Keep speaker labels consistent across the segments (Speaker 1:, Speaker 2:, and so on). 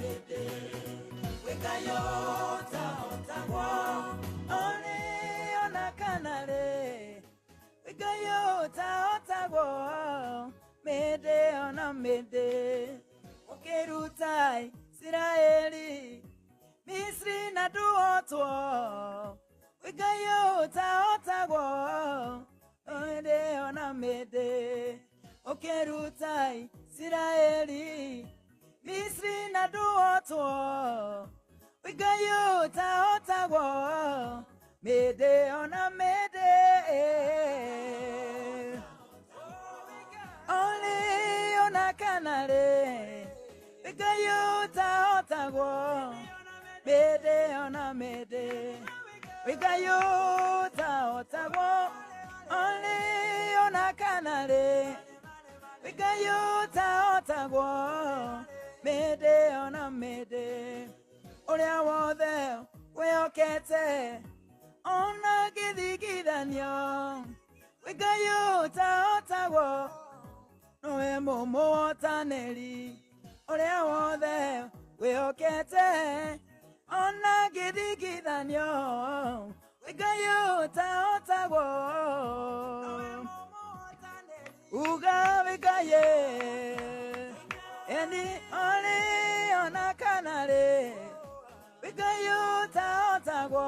Speaker 1: mĩndĩ Wĩ Ngai ũtahotagwo Olĩ ona kana rĩ Wĩ Ngai ũtahotagwo Mĩndĩ ona mĩndĩ Ũkĩruta Isiraeli Misri na ndũhotwo Wĩ Ngai ũtahotagwo Mĩndĩ ona mĩndĩ Ũkĩruta Isiraeli Misri na ndũhotwo Wĩ Ngai ũtahotagwo Mĩndĩ ona mĩndĩ Olĩ ona kana rĩ Wĩ Ngai ũtahotagwo Mĩndĩ ona mĩndĩ Wĩ Ngai ũtahotagwo Olĩ ona kana rĩ Wĩ Ngai ũtahotagwo Mĩndĩ ona mĩndĩ Ũrĩa wothe wĩhokete ona gĩthingithanio Wĩ Ngai ũtahotagwo nowe mũmũhotanĩri ũrĩa wothe wĩhokete ona gĩthingithanio Wĩ Ngai ũtahotagwo uga wĩ Ngai eni olĩ ona kana rĩ Wĩ Ngai ũtahotagwo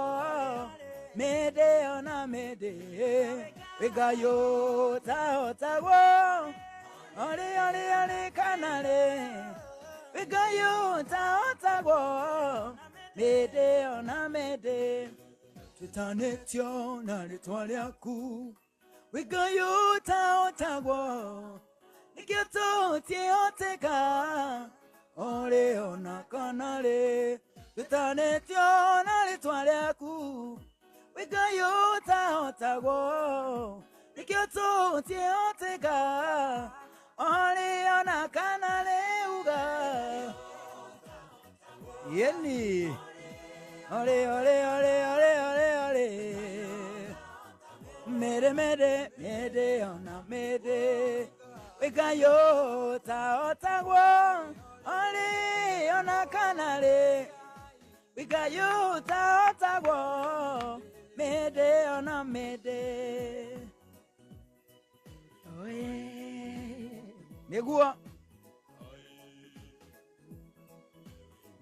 Speaker 1: mĩndĩ ona mĩndĩ Wĩ Ngai ũtahotagwo olĩ olĩ olĩ kana rĩ Wĩ Ngai ũtahotagwo mĩndĩ ona mĩndĩ Twĩtanĩtio na rĩtwa rĩaku Wĩ Ngai ũtahotagwo nĩkĩo tũtiĩhoteka olĩ ona kana rĩ Twĩtanĩtio na rĩtwa rĩaku Wĩ Ngai ũtahotagwo nĩkĩo tũtiĩhoteka olĩ ona kana rĩ uga Yeni olĩ olĩ olĩ olĩ olĩ olĩ Mĩndĩ mĩndĩ mĩndĩ ona mĩndĩ Wĩ Ngai ũtahotagwo olĩ ona kana rĩ Wĩ Ngai ũtahotagwo mĩndĩ ona mĩndĩ Oye Nĩguo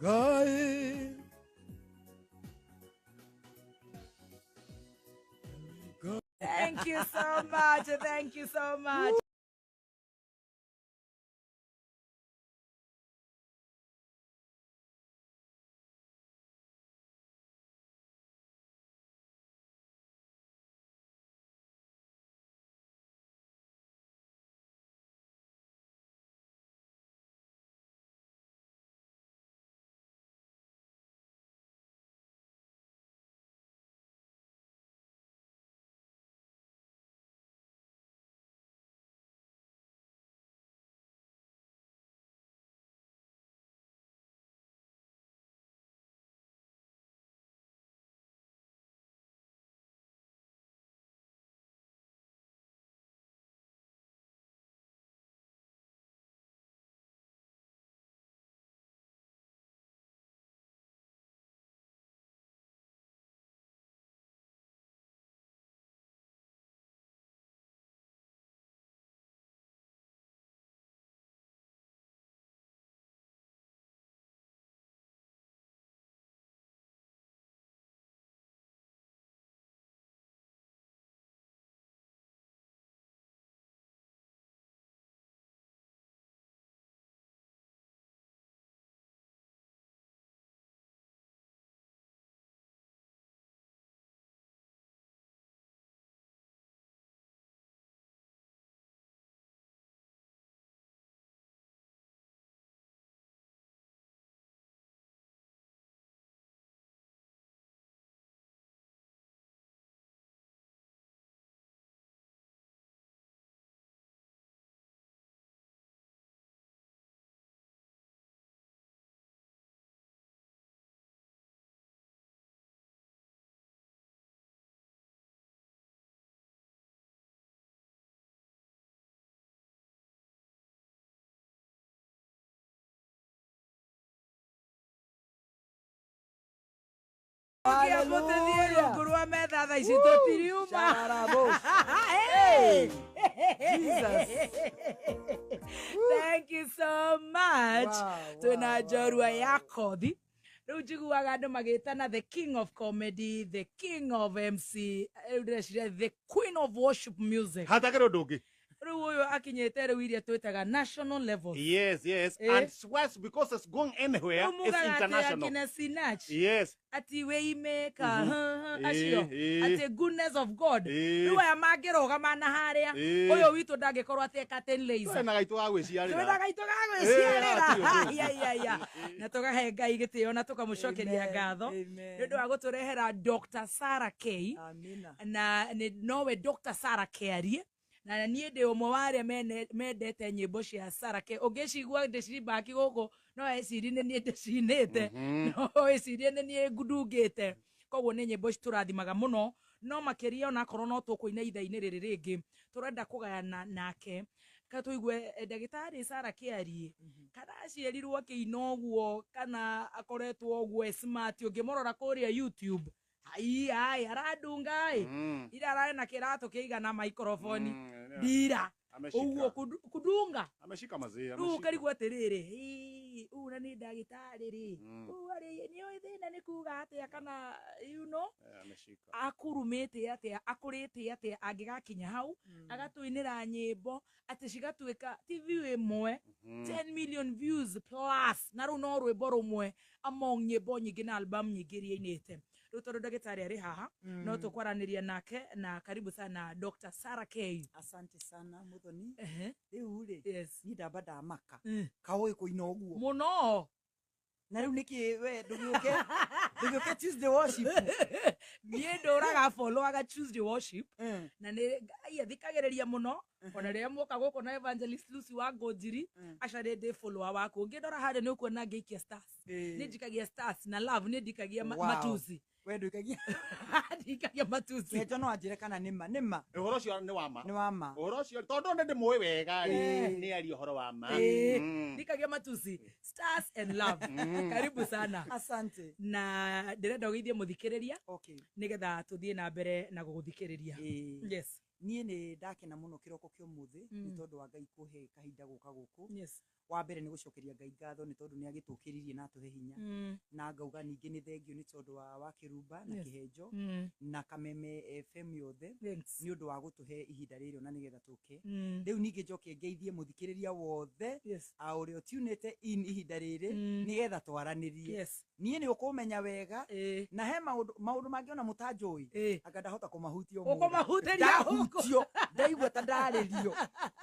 Speaker 1: Ngai
Speaker 2: Thank you so much. Thank you so much. Hallelujah. Rungu rwa metha thaa ici tũtiriuma.
Speaker 1: Sharabos.
Speaker 2: Hey.
Speaker 1: Jesus.
Speaker 2: Thank you so much.
Speaker 1: Wow,
Speaker 2: Twina
Speaker 1: wow,
Speaker 2: njorua
Speaker 1: wow,
Speaker 2: ya kothi. Rĩu njiguaga andũ magĩtana the king of comedy, the king of MC, rĩu ndĩreciria the queen of worship music.
Speaker 3: Hatakĩrĩ ũndũ ũngĩ.
Speaker 2: Rĩu ũyũ akinyĩte rĩu iria twĩtaga national level.
Speaker 3: Yes.
Speaker 2: Eh?
Speaker 3: And swears because it's going anywhere,
Speaker 2: Rĩu
Speaker 3: it's
Speaker 2: mugaga atĩ
Speaker 3: international.
Speaker 2: akina Sinach
Speaker 3: Yes.
Speaker 2: ati waymaker,
Speaker 3: Mhm.
Speaker 2: acio
Speaker 3: Eh, eh.
Speaker 2: ati goodness of God.
Speaker 3: Eh.
Speaker 2: Rĩu aya mangĩrũgama na harĩa
Speaker 3: Eh.
Speaker 2: ũyũ witũ ndangĩkorwo atĩ curtain raiser.
Speaker 3: Twĩna gaitũ ga gwĩciarĩra.
Speaker 2: Twĩna gaitũ ga
Speaker 3: Eh,
Speaker 2: gwĩciarĩra.
Speaker 3: hatirĩ ũndũ.
Speaker 2: Ya, ya, ya. Na tũkahe Ngai gĩtĩo na tũkamũcokeria
Speaker 1: Amen,
Speaker 2: ngatho
Speaker 1: amen.
Speaker 2: nĩ ũndũ wa gũtũrehera Dr. Sarah K
Speaker 1: Amina.
Speaker 2: na nĩ nowe Dr. Sarah Kĩarie na niĩ ndĩ ũmwe wa arĩa mendete nyĩmbo cia Sarah K. Ũngĩcigua ndĩcimbaki gũkũ no ecirie nĩ niĩ ndĩcinĩte, no ĩcirie nĩ niĩ ndungĩte. Koguo nĩ nyĩmbo citũrathimaga mũno, no makĩria onakorwo no tũkũina ithaa-inĩ rĩrĩ rĩngĩ tũrenda kũgayana nake ka tũigue ndagĩtarĩ Sarah Kĩarie kana aciarirwo akĩina ũguo kana akoretwo ũguo e smart. Ũngĩmũrora kũrĩa YouTube, ai ai arandunga ĩ ira ararĩ na kĩratũ kĩigana microphone ndira
Speaker 3: Ameshika.
Speaker 2: ũguo kudunga
Speaker 3: Ameshika mazee.
Speaker 2: rĩu
Speaker 3: Ameshika.
Speaker 2: ũkarigwo atĩrĩrĩ, "Hii, ũũ na nĩ ndagĩtarĩ rĩ, ũũ arĩ nĩũĩ thĩna nĩ kuga atĩa kana you know
Speaker 3: Eh, ameshika.
Speaker 2: akurumĩte atĩa akũrĩte atĩa angĩgakinya hau agatũinĩra nyĩmbo atĩ cigatuĩka ti view ĩmwe, 10 million views plus, na rĩu no rwĩmbo rũmwe among nyĩmbo nyingĩ na album nyingĩ iria ainĩte. Rĩu tondũ ndagĩtarĩ arĩ haha no tũkwaranĩria nake, na karibu sana Dr. Sarah K.
Speaker 1: Asante sana Muthoni.
Speaker 2: Ehe,
Speaker 1: Rĩu rĩ,
Speaker 2: yes.
Speaker 1: niĩ ndamba ndamaka. Kaũĩ kũina ũguo.
Speaker 2: Mũno.
Speaker 1: Na rĩu nĩkĩ we ndũgĩũke ndũgĩũke Tuesday worship.
Speaker 2: Niĩ ndũraga followaga Tuesday worship
Speaker 1: Eh,
Speaker 2: na nĩ Ngai athikagĩrĩria mũno ona rĩrĩa muoka gũkũ na evangelist Lucy wa Ngũnjiri aca nĩ ndĩ follower waku. Ũngĩndora harĩa nĩ ũkuona ngĩikia stars, nĩ njikagia stars na love, nĩ ndikagia
Speaker 1: Wow.
Speaker 2: matusi.
Speaker 1: We ndũikagia.
Speaker 2: Ndikagia matusi.
Speaker 1: Kĩenjo no anjĩre kana nĩ ma, nĩ ma,
Speaker 3: Ũhoro ũcio nĩ wa ma.
Speaker 1: nĩ wa ma.
Speaker 3: Ũhoro ũcio tondũ nĩ ndĩmũĩ wega rĩ,
Speaker 2: Eh.
Speaker 3: nĩ aria ũhoro wa ma.
Speaker 2: Eh, ndikagia matusi, stars and love. Karibu sana.
Speaker 1: Asante.
Speaker 2: Na ndĩrenda ũgeithie mũthikĩrĩria
Speaker 1: Okay.
Speaker 2: nĩgetha tũthiĩ na mbere na gũgũthikĩrĩria.
Speaker 1: Eh.
Speaker 2: Yes.
Speaker 1: Niĩ nĩ ndakena mũno kĩroko kĩa ũmũthĩ nĩ tondũ wa Ngai kũhe kahinda gũka gũkũ.
Speaker 2: Yes.
Speaker 1: Wa mbere nĩ gũcokeria Ngai ngatho nĩ tondũ nĩ agĩtũkĩririe na atũhe hinya. Na ngauga ningĩ nĩ thengio nĩ tondũ wa Kĩrumba na
Speaker 2: Yes.
Speaker 1: Kĩhenjo na Kameme FM yothe
Speaker 2: Thanks.
Speaker 1: nĩ ũndũ wa gũtũhe ihinda rĩrĩ ona nĩgetha tũke. Rĩu ningĩ njoke ngeithie mũthikĩrĩria wothe
Speaker 2: Yes.
Speaker 1: a ũrĩa ũtunĩte in ihinda rĩrĩ nĩgetha twaranĩrie.
Speaker 2: Yes.
Speaker 1: Niĩ nĩ ũkũmenya wega
Speaker 2: Eh.
Speaker 1: na he maũndũ maũndũ mangĩ ona mũtanjũĩ
Speaker 2: Eh.
Speaker 1: anga ndahota kũmahutia ũmũthĩ.
Speaker 2: Ũkũmahutĩria gũkũ.
Speaker 1: Ndahutio, ndaigua ta ndarĩrio.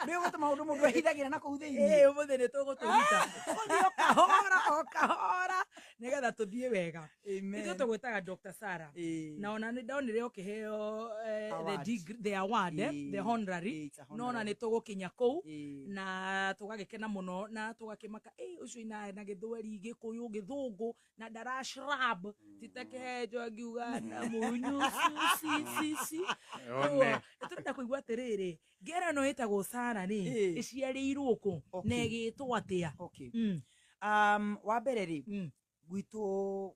Speaker 1: Rĩu gũtĩ maũndũ mũndũ ehithagĩra na kũu thĩinĩ.
Speaker 2: Ĩĩ, ũmũthĩ nĩ tũgũtũruta tũgũthiĩ o kahora o kahora nĩgetha tũthiĩ wega.
Speaker 1: Amen.
Speaker 2: Ithuĩ tũgwĩtaga Dr. Sarah
Speaker 1: Ĩĩ.
Speaker 2: na ona nĩ ndonire ũkĩheo the
Speaker 1: Award.
Speaker 2: degree, the award,
Speaker 1: Ĩĩ.
Speaker 2: the honorary,
Speaker 1: Ĩĩ, it's a
Speaker 2: no ona
Speaker 1: honorary.
Speaker 2: nĩ tũgũkinya kũu
Speaker 1: Ĩĩ.
Speaker 2: na tũgagĩkena mũno na tũgakĩmaka ĩ ũcio ina na gĩthweri gĩkũyũ gĩthũngũ na ndara shrub tita kĩhenjo angiuga na mũnyũ ci ci ci.
Speaker 3: One.
Speaker 2: Tũrenda kũigua atĩrĩrĩ, ngera ĩno ĩtagwo Sarah rĩ,
Speaker 1: Ĩĩ.
Speaker 2: ĩciarĩirwo kũ
Speaker 1: Okay.
Speaker 2: na ĩgĩtwo atĩa?
Speaker 1: Okay. Wa mbere rĩ, gwitũ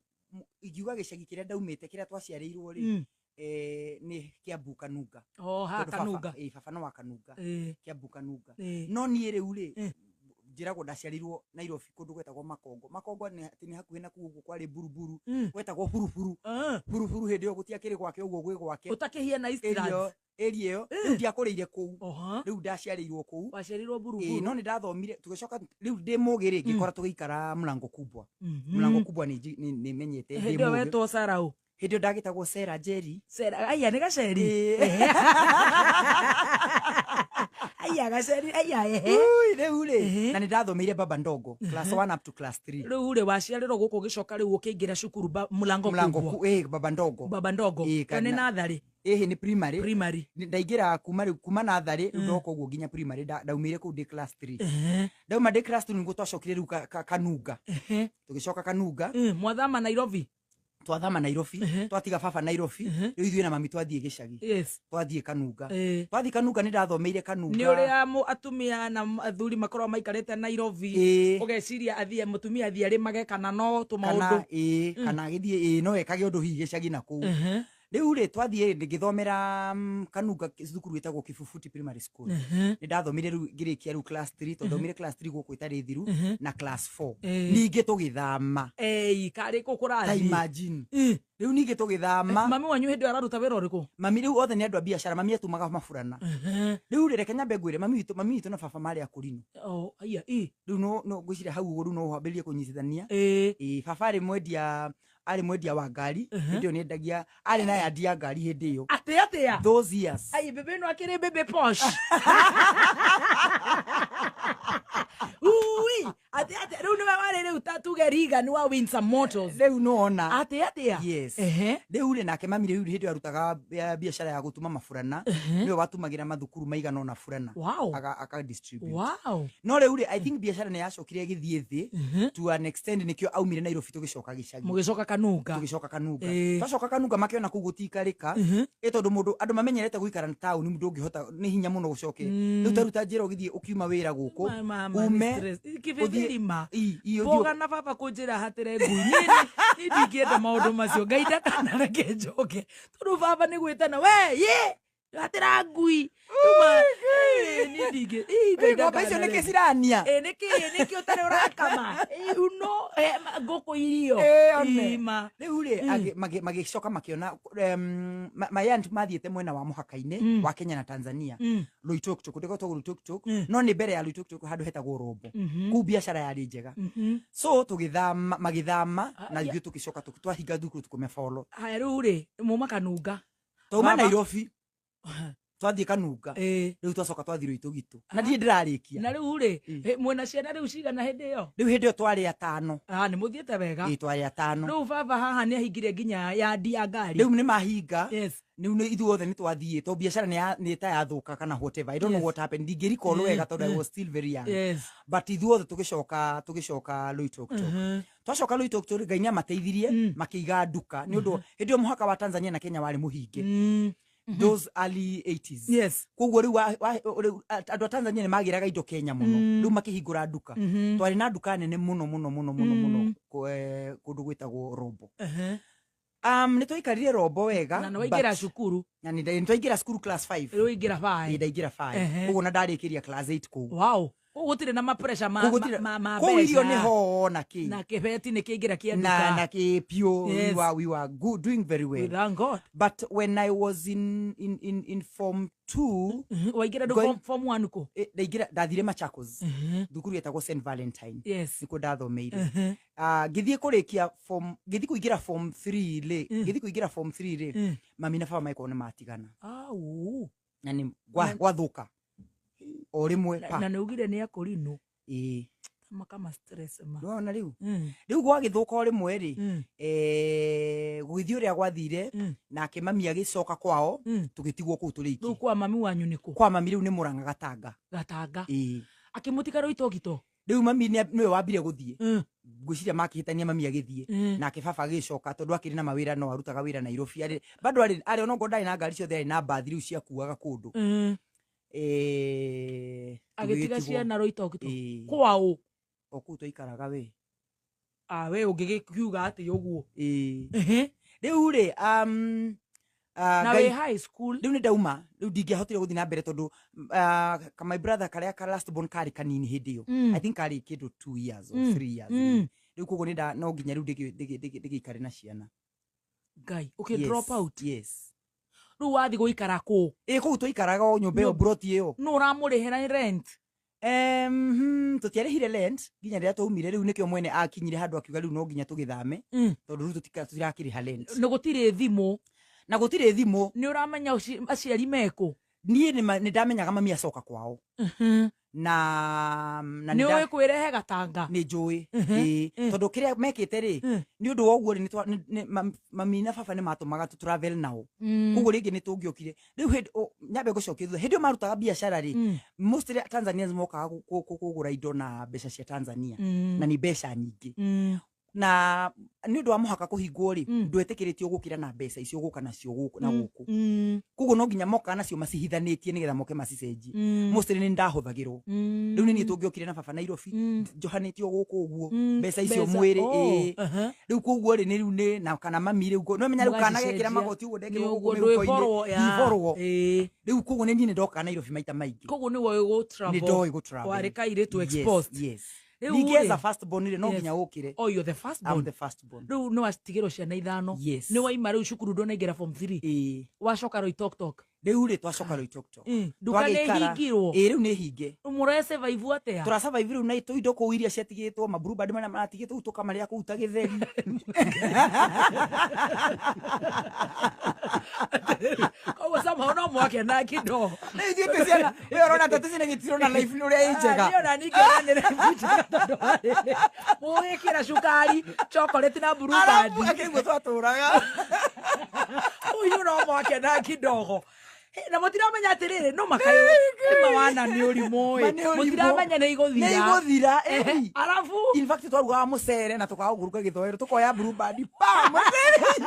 Speaker 1: ingiuga gĩcagi kĩrĩa ndaumĩte kĩrĩa twaciarĩirwo rĩ, nĩ Kĩambu Kanunga.
Speaker 2: O ha
Speaker 1: Tondũ baba-
Speaker 2: Kanunga.
Speaker 1: ĩĩ, baba no wa Kanunga.
Speaker 2: Ĩĩ.
Speaker 1: Kĩambu Kanunga.
Speaker 2: Ĩĩ.
Speaker 1: No niĩ rĩu rĩ,
Speaker 2: Eh.
Speaker 1: njĩragwo ndaciarirwo Nairobi kũndũ gwetagwo Makongo. Makongo nĩ atĩ nĩ hakuhĩ na kũu ũguo kwarĩ Buruburu. Gwetagwo Buruburu. Buruburu hĩndĩ ĩyo gũtiakĩrĩ gwake ũguo gwĩ gwake.
Speaker 2: Ũtakĩhiana Eastlands.
Speaker 1: Area ĩyo rĩu ndiakũrĩire kũu.
Speaker 2: Oha.
Speaker 1: Rĩu ndaciarĩirwo kũu.
Speaker 2: Waciarirwo
Speaker 1: Ĩĩ,
Speaker 2: Buruburu.
Speaker 1: no nĩ ndathomire tũgĩcoka rĩu ndĩ mũgĩ rĩ, ngĩkora tũgĩikara Mlango Kubwa. Mlango Kubwa nĩ nĩ menyete ndĩ
Speaker 2: Hĩndĩ ĩyo
Speaker 1: mũgĩ.
Speaker 2: wetwo Sarah ũ?
Speaker 1: Hĩndĩ ĩyo ndagĩtagwo Sarah Njeri.
Speaker 2: Sarah, aya nĩ gaceri.
Speaker 1: Ĩĩ.
Speaker 2: Aya gaceri, aya ehe.
Speaker 1: Ui, rĩu rĩ,
Speaker 2: Ehe.
Speaker 1: na nĩ ndathomeire Baba Ndogo class 1 up to class 3.
Speaker 2: Rĩu rĩ waciarĩrwo gũkũ ũgĩcoka rĩu ũkĩingĩra cukuru Mlango
Speaker 1: Mlango
Speaker 2: Kubwa.
Speaker 1: Baba Ndogo.
Speaker 2: Baba Ndogo.
Speaker 1: Ĩĩ,
Speaker 2: Ĩyo nĩ
Speaker 1: kana-
Speaker 2: natharĩ,
Speaker 1: Ĩhĩ nĩ primary.
Speaker 2: primary.
Speaker 1: Ndaingĩra kuma rĩu kuma natharĩ rĩu ndoka ũguo nginya primary ndaumire kũu ndĩ class 3. Ndauma ndĩ class 2 nĩguo twacokire rĩu Kanunga.
Speaker 2: Ehe.
Speaker 1: Tũgĩcoka Kanunga.
Speaker 2: Mwathama Nairobi.
Speaker 1: Twathama Nairobi, twatiga baba Nairobi, rĩu ithuĩ na mami twathiĩ gĩcagi.
Speaker 2: Yes.
Speaker 1: Twathiĩ Kanunga.
Speaker 2: Eh.
Speaker 1: Twathiĩ Kanunga nĩ ndathomeire Kanunga.
Speaker 2: Nĩ ũrĩa atumia na athuri makoragwo maikarĩte Nairobi.
Speaker 1: Ĩĩ.
Speaker 2: Ũgeciria athiĩ mũtumia athiĩ arĩmage kana no tũmaũndũ.
Speaker 1: Kana ĩĩ, kana agĩthiĩ ĩĩ, no ekage ũndũ hihi gĩcagi na kũu. Rĩu rĩ, twathiĩ ngĩthomera Kanunga thukuru ĩtagwo Kibubuti Primary School. Nĩ ndathomire rĩu ngĩrĩkia rĩu class 3, tondũ thomire class 3 gũkũ ĩtarĩ thiru na class 4. Ningĩ tũgĩthama.
Speaker 2: Ei, karĩ kũ
Speaker 1: Ta
Speaker 2: kũrathiĩ?
Speaker 1: imagine. Rĩu ningĩ tũgĩthama.
Speaker 2: Mami wanyu hĩndĩ ĩyo araruta wĩra ũrĩkũ?
Speaker 1: Mami rĩu othe nĩ andũ a biacara, mami atumaga maburana. Rĩu rĩ, reke nyambe ngwĩre, mami witũ na baba marĩ akũrinũ.
Speaker 2: Oh, aya, ĩ.
Speaker 1: Rĩu no ngwĩciria hau ũguo rĩu no wambĩrĩrie kũnyitithania.
Speaker 2: Ĩ.
Speaker 1: Ĩĩ, baba arĩ mwendia wa ngari hĩndĩ ĩyo, nĩendagia, arĩ na yandi ya ngari hĩndĩ ĩyo.
Speaker 2: Atĩ atĩa?
Speaker 1: Those years.
Speaker 2: Ai, bebe ĩno akĩrĩ bebe posh. Ui, atĩ atĩa? Rĩu nĩwe warĩ rĩu ta tuge Regan wa Windsor Motors.
Speaker 1: Rĩu nĩwona.
Speaker 2: Atĩ atĩa?
Speaker 1: Yes.
Speaker 2: Ehe.
Speaker 1: Rĩu rĩ, nake mami rĩu hĩndĩ ĩyo arutaga biacara ya gũtuma maburana, nĩwe watumagĩra mathukuru maigana ũna burana. Aka distribute. No rĩu rĩ, I think biacara nĩ yacokire ĩgĩthiĩ thĩ to an extent, nĩkĩo aumire Nairobi tũgĩcoka gĩcagi.
Speaker 2: Mũgĩcoka Kanunga.
Speaker 1: Tũgĩcoka Kanunga.
Speaker 2: Ĩĩ.
Speaker 1: Twacoka Kanunga makĩona kũu gũtiikarĩka, ĩ tondũ mũndũ andũ mamenyerete gũikara taũni, mũndũ ũngĩhota nĩ hinya mũno gũcoke rĩu ta rĩu ta njĩra ũgĩthiĩ ũkiuma wĩra gũkũ
Speaker 2: Mama,
Speaker 1: ume
Speaker 2: nĩ stress.
Speaker 1: ũthiĩ-
Speaker 2: Kĩbĩbĩrima.
Speaker 1: Ĩ, ũthiĩ-
Speaker 2: Boga na baba kũnjĩra hatĩre ngui. Niĩ ndingĩenda maũndũ macio. Ngai ndakanareke njoke. Tondũ baba nĩ gwĩtana, we, ye, hatĩra ngui. Tuma, niĩ ndingĩ. Ĩ, Ngai
Speaker 1: Ĩ, ng'ombe icio nĩkĩ
Speaker 2: ndakanareke.
Speaker 1: cirania?
Speaker 2: Ĩ, nĩkĩ ũtarĩ ũrakama? Ĩ, uno, ngũkũ irio.
Speaker 1: Ĩ, one.
Speaker 2: Ima.
Speaker 1: Rĩu rĩ, magĩcoka makĩona my aunt mathiĩte mwena wa mũhaka-inĩ wa Kenya na Tanzania, Loitoktok, ndĩgwetagwo Loitoktok, no nĩ mbere ya Loitoktok handũ hetagwo Rombo. Kũu biacara yarĩ njega, so tũgĩthama, magĩthama na ithuĩ tũgĩcoka twahinga thukuru tũkũmebolo.
Speaker 2: Haya, rĩu rĩ, muma Kanunga.
Speaker 1: Twauma
Speaker 2: Baba.
Speaker 1: Nairobi twathiĩ Kanunga. Rĩu twacoka twathiĩ Rũitũgitũ na ndirĩ ndĩrarĩkia.
Speaker 2: Na rĩu rĩ, mwĩna ciana rĩu cigana hĩndĩ ĩyo?
Speaker 1: Rĩu hĩndĩ ĩyo twarĩ atano.
Speaker 2: Ah, nĩ mũthiĩte wega.
Speaker 1: Ĩ, twarĩ atano.
Speaker 2: Rĩu baba haha nĩ ahingire nginya yandi ya ngari.
Speaker 1: Rĩu nĩ mahinga.
Speaker 2: Yes.
Speaker 1: Rĩu nĩ ithuothe nĩ twathiĩ to biacara nĩ ta yathũka kana whatever, I don't know what happened, ndingĩrecall wega tondũ I was still very young. But ithuothe tũgĩcoka Loitoktok. Twacoka Loitoktok, Ngai nĩ amateithirie makĩiga nduka, nĩ ũndũ hĩndĩ ĩyo mũhaka wa Tanzania na Kenya warĩ mũhinge, those early 80s. Koguo rĩu rĩu andũ a Tanzania nĩ magĩraga indo Kenya mũno, rĩu makĩhingũra nduka. Twarĩ na nduka nene mũno mũno mũno mũno mũno kũndũ gwĩtagwo Rombo. Nĩ twaikarire Rombo wega.
Speaker 2: Na nĩ waingĩra cukuru?
Speaker 1: Na nĩ twaingĩra cukuru class 5.
Speaker 2: Rĩu waingĩra
Speaker 1: Ĩ,
Speaker 2: bae.
Speaker 1: ndaingĩra 5. Koguo na ndarĩkĩria class 8 kũu.
Speaker 2: Wow, kũu gũtirĩ na mapressure ma
Speaker 1: Kũu gũtirĩ-
Speaker 2: ma
Speaker 1: kũu irio nĩ
Speaker 2: mbeca.
Speaker 1: ho na kĩ.
Speaker 2: Na kĩbeti nĩ kĩingĩra kĩa
Speaker 1: Na
Speaker 2: nduka.
Speaker 1: kĩ piũ. We were good, doing very
Speaker 2: We
Speaker 1: well.
Speaker 2: thank God.
Speaker 1: But when I was in form 2,
Speaker 2: Waingĩra ndũ form 1 kũ?
Speaker 1: Ndaingĩra, ndathire Machakos, thukuru yetagwo St Valentine. Nĩkuo ndathomeire. Ah, ngĩthiĩ kũrĩkia form, ngĩthiĩ kũingĩra form 3 rĩ, ngĩthiĩ kũingĩra form 3 rĩ, mami na baba magĩkorwo nĩ matigana.
Speaker 2: Au.
Speaker 1: Na nĩ gwathũka o rĩmwe pa.
Speaker 2: Na nĩ ugire nĩ akũrinũ.
Speaker 1: Ĩĩ.
Speaker 2: Makama stress ma.
Speaker 1: Nĩwona rĩu, rĩu gwagĩthũka o rĩmwe rĩ, gũgĩthiĩ ũrĩa gwathire, nake mami agĩcoka kwao, tũgĩtigwo kũu tũrĩ
Speaker 2: Rĩu
Speaker 1: iki.
Speaker 2: kwa mami wanyu nĩ kũ?
Speaker 1: Kwa mami rĩu nĩ Mũrang'a, Gatanga.
Speaker 2: Gatanga.
Speaker 1: Ĩĩ.
Speaker 2: Akĩmũtiga Rũitogito?
Speaker 1: Rĩu mami nĩwe wambire gũthiĩ. Ngwĩciria makĩhĩtania, mami agĩthiĩ, nake baba agĩcoka tondũ akĩrĩ na mawĩra, no arutaga wĩra Nairobi, arĩ bado arĩ onokorwo ndarĩ na ngari ciothe, arĩ na mbathi rĩu ciakuaga kũndũ.
Speaker 2: Agĩtiga
Speaker 1: tũgĩgĩtigwo.
Speaker 2: ciana Rũitogito?
Speaker 1: Ĩĩ.
Speaker 2: Kwaũ?
Speaker 1: O kũu twaikaraga we.
Speaker 2: Ah, we ũngĩgĩkiuga atĩ ũguo.
Speaker 1: Ĩĩ.
Speaker 2: Ehe.
Speaker 1: Rĩu rĩ,
Speaker 2: Na wĩ high school?
Speaker 1: Rĩu nĩ ndauma, rĩu ndingĩahotire gũthiĩ na mbere tondũ my brother karĩa ka last born karĩ kanini hĩndĩ ĩyo. I think karĩ kĩndũ 2 years or 3 years. Rĩu koguo nĩ no nginya rĩu ndĩgĩikare na ciana.
Speaker 2: Ngai, ũkĩ drop out?
Speaker 1: Yes.
Speaker 2: Rĩu wathiĩ gũikara kũ?
Speaker 1: Ĩ, kũu twaikaraga o nyũmba ĩyo, broti ĩyo.
Speaker 2: Nũ ũramũrĩhĩra rent?
Speaker 1: Tũtiarĩhire rent nginya rĩrĩa twaumire. Rĩu nĩkĩo mwene akinyire handũ akiuga rĩu no nginya tũgĩthame, tondũ rĩu tũtirakĩrĩha rent.
Speaker 2: Nĩ gũtirĩ thimũ?
Speaker 1: Na gũtirĩ thimũ.
Speaker 2: Nĩ ũramenya aciari mekũ?
Speaker 1: Niĩ nĩ ndamenyaga mami acoka kwao na
Speaker 2: Nĩ ũĩ kwĩrehe Gatanga?
Speaker 1: Nĩ njũĩ. Ĩĩ, tondũ kĩrĩa mekĩte rĩ, nĩ ũndũ wa ũguo rĩ, mami na baba nĩ matũmaga tũ travel nao, koguo rĩngĩ nĩ tũngĩokire rĩu hĩndĩ nyambe ngũcokie thutha. Hĩndĩ ĩyo marutaga biacara rĩ, mostly Tanzanians mokaga kũgũra indo na mbeca cia Tanzania, na nĩ mbeca nyingĩ, na Nĩ ũndũ wa mũhaka kũhingwo rĩ, ndwetĩkĩrĩtio gũkĩra na mbeca icio gũka nacio gũkũ na gũkũ. Koguo no nginya mokaga nacio macihithanĩtie nĩgetha moke macicenjie. Mostly nĩ ndahũthagĩrwo. Rĩu nĩ niĩ tũngĩokire na baba Nairobi, njohanĩtio gũkũ ũguo mbeca icio
Speaker 2: Mbeca,
Speaker 1: mwĩrĩ.
Speaker 2: oh,
Speaker 1: Ĩĩ. Rĩu koguo rĩ, nĩ rĩu nĩ na kana mami rĩu no menya rĩu kana gekĩra
Speaker 2: Mũgacicenjia.
Speaker 1: magoti ũguo
Speaker 2: Nĩ
Speaker 1: ndekĩrwo gũkũ
Speaker 2: ũguo,
Speaker 1: mĩhuko-inĩ.
Speaker 2: ndwĩborwo, ya.
Speaker 1: Ndiborwo. Rĩu koguo nĩ niĩ nĩ ndokaga Nairobi maita maingĩ.
Speaker 2: Koguo nĩ woĩ gũ
Speaker 1: Nĩ
Speaker 2: travel.
Speaker 1: ndoĩ gũ travel.
Speaker 2: Warĩ kairĩtu
Speaker 1: Yes,
Speaker 2: exposed.
Speaker 1: yes.
Speaker 2: Rĩu
Speaker 1: Ningĩ as
Speaker 2: rĩ-
Speaker 1: a first born rĩ, no nginya ũkĩre.
Speaker 2: Oh, you're the first
Speaker 1: I'm
Speaker 2: born.
Speaker 1: the first born.
Speaker 2: Rĩu nĩ watigĩrwo ciana ithano.
Speaker 1: Yes.
Speaker 2: Nĩ waima rĩu cukuru ndũnaingĩra form 3.
Speaker 1: Ĩĩ.
Speaker 2: Wacoka Loitoktok.
Speaker 1: Rĩu rĩ, twacoka Loitoktok.
Speaker 2: Nduka nĩ
Speaker 1: Twagĩikara.
Speaker 2: hingirwo.
Speaker 1: Ĩĩ, rĩu nĩ hinge.
Speaker 2: Mũresurvive atĩa?
Speaker 1: Tũrasurvive rĩu na tũindo kũu iria ciatigĩtwo, maburubandi marĩa maratigĩtwo, rĩu tũkamarĩa kũu ta gĩtheri.
Speaker 2: Koguo somehow no mwakena kidogo.
Speaker 1: Rĩu ithuĩ twĩ ciana, we ũrona ta tũcina gĩtirwo na life nĩ ũrĩa ĩ njega.
Speaker 2: Niĩ ona ningĩona nĩ life njega tondũ wa rĩrĩ, mũgĩkĩra cukari, chocolate na blue
Speaker 1: Arabu
Speaker 2: band.
Speaker 1: akĩguo twatũraga.
Speaker 2: Ũyũ no mwakena kidogo. Hĩ, na mũtiramenya atĩrĩrĩ, no makaĩ mawana nĩ ũrimũ
Speaker 1: Ma
Speaker 2: ĩ.
Speaker 1: nĩ ũrimũ.
Speaker 2: Mũtiramenya nĩ igũthira.
Speaker 1: Nĩ igũthira, ĩĩ.
Speaker 2: Arabu
Speaker 1: In fact twarugaga mũcere na tũkaga kũruga gĩthoero, tũkoya blue band pa mũcere.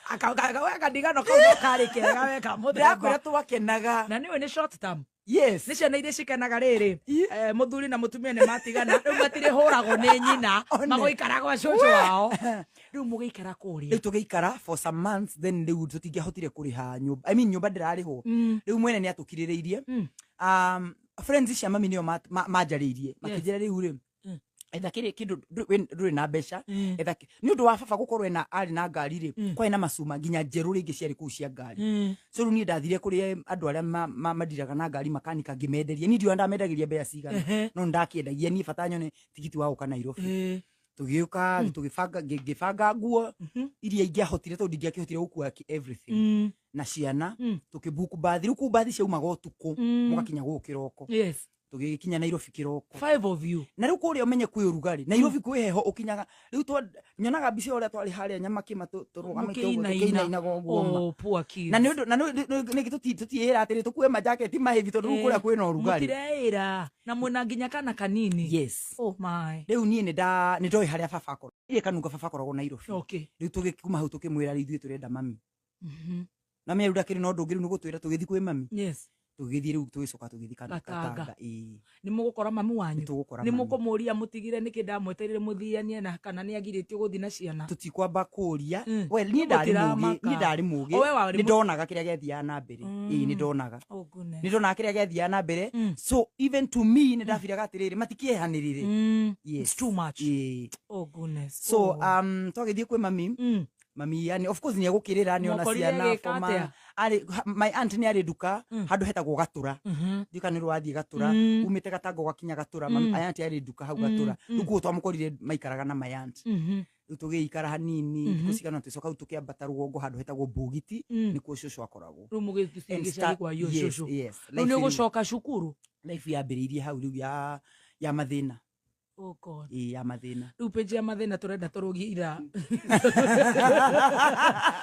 Speaker 2: Akadigano kau no karĩ kega weka mũthemba.
Speaker 1: Ndĩrakwĩra twakenaga.
Speaker 2: Na nĩũĩ nĩ short term.
Speaker 1: Yes.
Speaker 2: Nĩ ciana iria cikenaga rĩrĩ, mũthuri na mũtumia nĩ matigana, rĩu matirĩhũragwo nĩ nyina.
Speaker 1: One.
Speaker 2: Magũikara gwa cũcũ wao. Rĩu mũgĩikara kũrĩa.
Speaker 1: Rĩu tũgĩikara for some months, then rĩu tũtingĩahotire kũrĩha nyũmba, I mean, nyũmba ndĩrarĩhwo. Rĩu mwene nĩ atũkirĩrĩirie. Friends cia mami nĩo manjarĩirie makĩnjĩra rĩu rĩ, etha kĩrĩ kĩndũ ndũrĩ na mbeca. Etha nĩ ũndũ wa baba gũkorwo ena arĩ na ngari rĩ, kwarĩ na macuma nginya njerũ rĩngĩ ciarĩ kũu cia ngari. So rĩu niĩ ndathire kũrĩ andũ arĩa mandiraga na ngari, makanika, ngĩmenderia. Niĩ ndiũĩ ndamendagĩria mbeca cigana, no nĩndakĩendagia niĩ bata nyone tigiti wa gũka Nairobi. Tũgĩũka, tũgĩbanga, ngĩbanga nguo iria ingĩahotire tondũ ndingĩakĩhotire gũkua everything na ciana. Tũkĩbuku mbathi. Rĩu kũu mbathi ciaumaga ũtukũ, mũgakinya gũkũ kĩroko. Tũgĩkinya Nairobi kĩroko.
Speaker 2: Five of you.
Speaker 1: Na rĩu kũrĩa ũmenye kwĩ ũrugarĩ, Nairobi kwĩ heho. Ũkinyaga rĩu nyonaga mbica ũrĩa twarĩ harĩa Nyamakĩma tũrũgamĩte ũguo tũkĩinainaga ũguo ma.
Speaker 2: Oh, poor kids.
Speaker 1: Na nĩ ũndũ na nĩkĩ tũtiĩra atĩrĩ tũkue majaketi mahevi tondũ rĩu kũrĩa kwĩna ũrugarĩ.
Speaker 2: Mũtireĩra na mwĩna nginya kana kanini.
Speaker 1: Yes.
Speaker 2: Oh my.
Speaker 1: Rĩu niĩ nĩ ndoĩ harĩa baba akoragwo, irĩ kanunga baba akoragwo Nairobi. Rĩu tũgĩkuma hau tũkĩmwĩra rĩu ithuĩ tũrenda mami. Na mami rĩu ndakĩrĩ na ũndũ ũngĩ, rĩu nĩ gũtwĩra tũgĩthiĩ kwĩ mami. Tũgĩthiĩ rĩu, tũgĩcoka tũgĩthiĩ
Speaker 2: Gatanga.
Speaker 1: Gatanga, ĩĩ.
Speaker 2: Nĩ mũgũkora mami wanyu?
Speaker 1: Nĩ tũgũkora
Speaker 2: Nĩ
Speaker 1: mami.
Speaker 2: mũkũmũria mũtigire nĩkĩ ndamwetereire mũthianie na kana nĩ agirĩtio gũthiĩ na ciana?
Speaker 1: Tũtikwamba kũria. Well, niĩ
Speaker 2: Rĩu
Speaker 1: ndarĩ mũgĩ,
Speaker 2: mũtiramaka.
Speaker 1: niĩ ndarĩ mũgĩ.
Speaker 2: O we warĩ
Speaker 1: Nĩ ndonaga kĩrĩa gĩathiaga na mbere. Ĩĩ, nĩ ndonaga.
Speaker 2: Oh goodness.
Speaker 1: Nĩ ndonaga kĩrĩa gĩathiaga na mbere. So even to me nĩ ndabiraga atĩrĩrĩ, matikĩehanĩrĩre. Yes.
Speaker 2: It's too much.
Speaker 1: Ĩĩ.
Speaker 2: Oh goodness.
Speaker 1: So
Speaker 2: Oh.
Speaker 1: twagĩthiĩ kwĩ mami. Mami yani of course nĩ egũkĩrĩra nĩ ona
Speaker 2: Mwakorire
Speaker 1: ciana
Speaker 2: agĩka
Speaker 1: for
Speaker 2: atĩa?
Speaker 1: Arĩ my aunt nĩ arĩ nduka handũ hetagwo Gatura. Ndiũĩ kana nĩ ũrathiĩ Gatura. Umĩte Gatanga ũgakinya Gatura. My aunt arĩ nduka hau Gatura. Rĩu koguo twamũkorire maikaraga na my aunt. Rĩu tũgĩikara hanini thikũ cigana, tũgĩcoka rĩu tũkĩambata rũgongo handũ hetagwo Mbũgiti, nĩkuo cũcũ akoragwo.
Speaker 2: Rĩu mũgĩthiĩ
Speaker 1: And
Speaker 2: gĩcagi kwa yo
Speaker 1: yes,
Speaker 2: cũcũ.
Speaker 1: yes.
Speaker 2: Rĩu nĩ
Speaker 1: Life
Speaker 2: ũgũcoka cukuru?
Speaker 1: Life yambĩrĩirie hau rĩu ya mathĩna.
Speaker 2: Oh God.
Speaker 1: Ĩĩ, ya mathĩna.
Speaker 2: Rĩu page ya mathĩna tũrenda tũrũgie ithaa,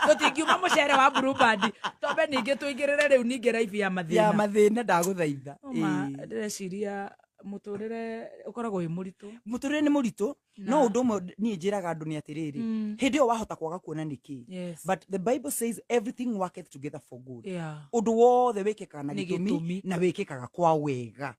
Speaker 2: tũtingiuma mũcere wa Blue Band, twambe ningĩ tũingĩrĩre rĩu ningĩ life ya
Speaker 1: Ya
Speaker 2: mathĩna.
Speaker 1: Mathĩna, ndagũthaitha.
Speaker 2: Ma
Speaker 1: Ĩĩ.
Speaker 2: ndĩreciria mũtũrĩre ũkoragwo wĩ mũritũ.
Speaker 1: Mũtũrĩre nĩ mũritũ, no ũndũ ũmwe niĩ njĩraga andũ nĩ atĩrĩrĩ, hĩndĩ ĩyo wahota kwaga kuona nĩkĩ, but the Bible says everything worketh together for good. Ũndũ wothe wĩkĩkaga na
Speaker 2: Nĩ
Speaker 1: gĩtũmi
Speaker 2: gĩtũmi.
Speaker 1: na wĩkĩkaga kwa wega.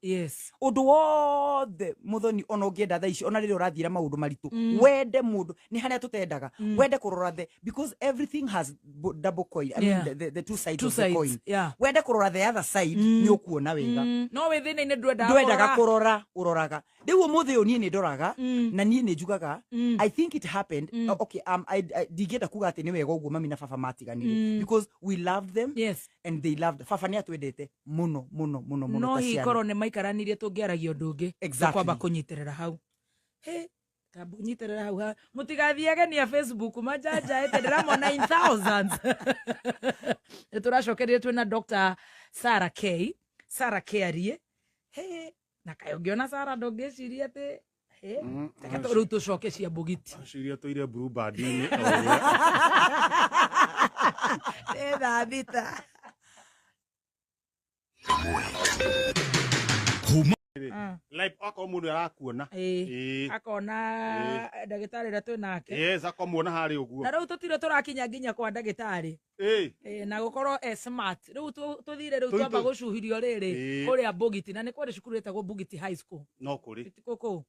Speaker 1: Ũndũ wothe, mũthoni, ona ũngĩenda thaa ici, ona rĩrĩa ũrathiĩra maũndũ maritũ, wende mũndũ nĩ harĩa tũtendaga wende kũrora the, because everything has double coin, I mean, the two sides
Speaker 2: Two
Speaker 1: of the
Speaker 2: sides,
Speaker 1: coin. Wende kũrora the other side, nĩ ũkuona wega.
Speaker 2: No wĩ thĩna-inĩ ndwendaga
Speaker 1: Ndwendaga kũrora, ũroraga rĩu ũmũthĩ ũyũ niĩ nĩ ndoraga na niĩ nĩ njugaga I think it happened. Okay, ndingĩenda kuga atĩ nĩ wega ũguo mami na baba matiganire, because we loved them and they loved baba. Nĩ atwendete mũno mũno mũno mũno
Speaker 2: No
Speaker 1: ta
Speaker 2: hihi
Speaker 1: ciana.
Speaker 2: korwo nĩ maikaranirie tũngĩaragia ũndũ ũngĩ.
Speaker 1: Exactly.
Speaker 2: Tũkwamba kũnyitĩrĩra hau. Hĩ, kamba ũnyitĩrĩra hau mũtigathiage nia Facebook manjanjaĩte, ndĩramona in thousands. Nĩ tũracokereria twĩna Dr. Sarah K, Sarah K arie. Hĩ, na kaĩ ũngĩona Sarah ndũngĩciria atĩ hĩ. Reke rĩu tũcoke cia mbũgiti.
Speaker 3: Ciria tũire Blue Band-inĩ o ũrĩa.
Speaker 2: Nĩ thaa 6.
Speaker 4: Kuma
Speaker 3: Atiriri, live akorwo mundu arakuona.
Speaker 2: Ĩĩ. Akona ndagĩtarĩ ũrĩa twĩ nake.
Speaker 3: Yes, akomuona harĩ ũguo.
Speaker 2: Na rĩu tũtirĩ tũrakinya nginya kwa ndagĩtarĩ. Na gũkorwo e smart. Rĩu tũthire rĩu twamba gũcuhirio rĩrĩ kũrĩa Bugiti, na nĩ kwarĩ cukuru ĩtagwo Bugiti High School.
Speaker 3: No kũrĩ.
Speaker 2: Kũu.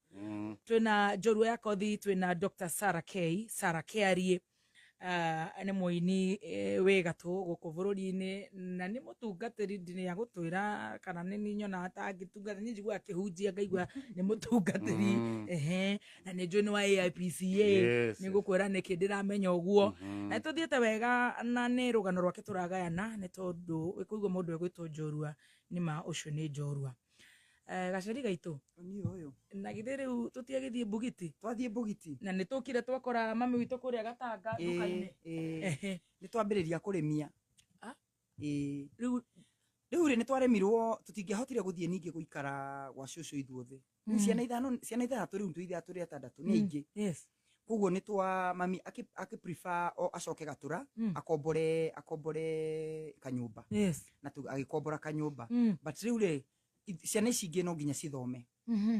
Speaker 2: Twĩna Njorua ya Kothi, twĩna Dr. Sarah K, Sarah Kiarie. Nĩ mũini wĩ gatũ gũkũ bũrũri-inĩ, na nĩ mũtungatĩri. Ndini ya gũtwĩra kana nĩ niĩ nyonaga ta angĩtungata, niĩ njiguaga akĩhunjia ngaigua nĩ mũtungatĩri. Ehe, na nĩ njũĩ nĩ wa AIPCA. Nĩ ngũkwĩra nĩkĩ ndĩramenya ũguo. Na tũthiĩte wega, na nĩ rũgano rwake tũragayana, nĩ tondũ wĩkũigua mũndũ egwĩtwo Njorua, nĩ ma ũcio nĩ Njorua. Gaceri gaitũ,
Speaker 1: Niĩ ũyũ.
Speaker 2: Na githĩ rĩu tũtiagĩthiĩ Bugiti?
Speaker 1: Twathiĩ Bugiti.
Speaker 2: Na nĩ tũkire twakora mami witũ kũrĩa Gatanga nduka-inĩ.
Speaker 1: Ĩĩ. Nĩ twambĩrĩria kũrĩmia. Ĩĩ.
Speaker 2: Rĩu
Speaker 1: Rĩu rĩ, nĩ twaremirwo, tũtingĩahotire gũthiĩ ningĩ gũikara gwa cũcũ ithuothe. Rĩu ciana ithano, ciana ithathatũ, rĩu twĩ ithatũ, tũrĩ atandatũ, nĩ aingĩ. Koguo nĩ twa mami akĩ prefer o acoke Gatũra, akombore kanyũmba. Na agĩkombora kanyũmba. But rĩu rĩ, ciana ici ingĩ no nginya cithome.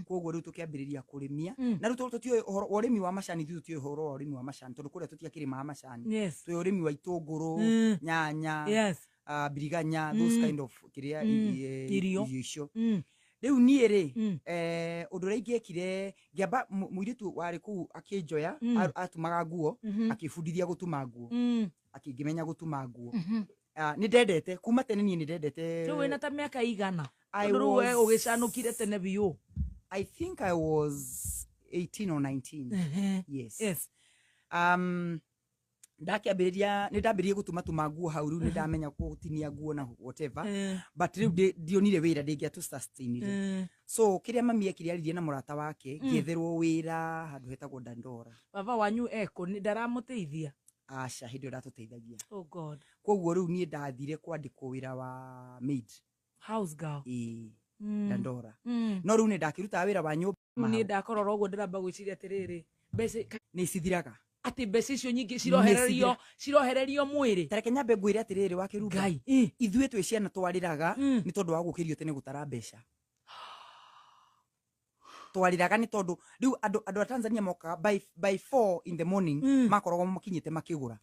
Speaker 1: Koguo rĩu tũkĩambĩrĩria kũrĩmia. Na rĩu tondũ tũtiũĩ ũhoro wa ũrĩmi wa macani, ithuĩ tũtiũĩ ũhoro wa ũrĩmi wa macani, tondũ kũrĩa tũtiakĩrĩmaga macani. Twĩ ũrĩmi wa itũngũrũ, nyanya, biriganya, those kind of kĩrĩa
Speaker 2: Irio.
Speaker 1: Irio icio. Rĩu niĩ rĩ, ũndũ ũrĩa ingĩekire, ngĩamba mũirĩtu warĩ kũu akĩnjoya, atumaga nguo, akĩbundithia gũtuma nguo. Akĩngĩmenya gũtuma nguo. Nĩ ndendete kuma tene, niĩ nĩ ndendete.
Speaker 2: Rĩu wĩna ta mĩaka igana? Tondũ rĩu we ũgĩcanũkire tene biũ.
Speaker 1: I think I was 18 or 19. Yes. Ndakĩambĩrĩria, nĩ ndambĩrĩrie gũtuma tuma nguo hau. Rĩu nĩ ndamenya gũtinia nguo na whatever, but rĩu ndionire wĩra ndĩngĩatũ sustainire. So kĩrĩa mami ekire, aririe na mũrata wake, ngĩetherwo wĩra handũ hetagwo Dandora.
Speaker 2: Baba wanyu eko nĩ ndaramũteithia?
Speaker 1: Aca, hĩndĩ ĩyo ndatũteithagia.
Speaker 2: Oh God.
Speaker 1: Koguo rĩu niĩ ndathire kwandĩkwo wĩra wa maid.
Speaker 2: House girl.
Speaker 1: Ĩĩ, Dandora. No rĩu nĩ ndakĩrutaga wĩra wa nyũmba.
Speaker 2: Rĩu niĩ ndakorora ũguo ndĩramba gwĩciria atĩrĩrĩ, mbeca
Speaker 1: Nĩ cithiraga.
Speaker 2: Atĩ mbeca icio nyingĩ cirohererio, cirohererio mwĩrĩ.
Speaker 1: Tareke nyambe ngwĩre atĩrĩrĩ, wa Kĩrumba,
Speaker 2: Ngai.
Speaker 1: Ithuĩ twĩ ciana twarĩraga nĩ tondũ wa gũkĩrio tene gũtara mbeca. Twarĩraga nĩ tondũ rĩu andũ a Tanzania mokaga by 4 in the morning, makoragwo makinyĩte makĩgũra.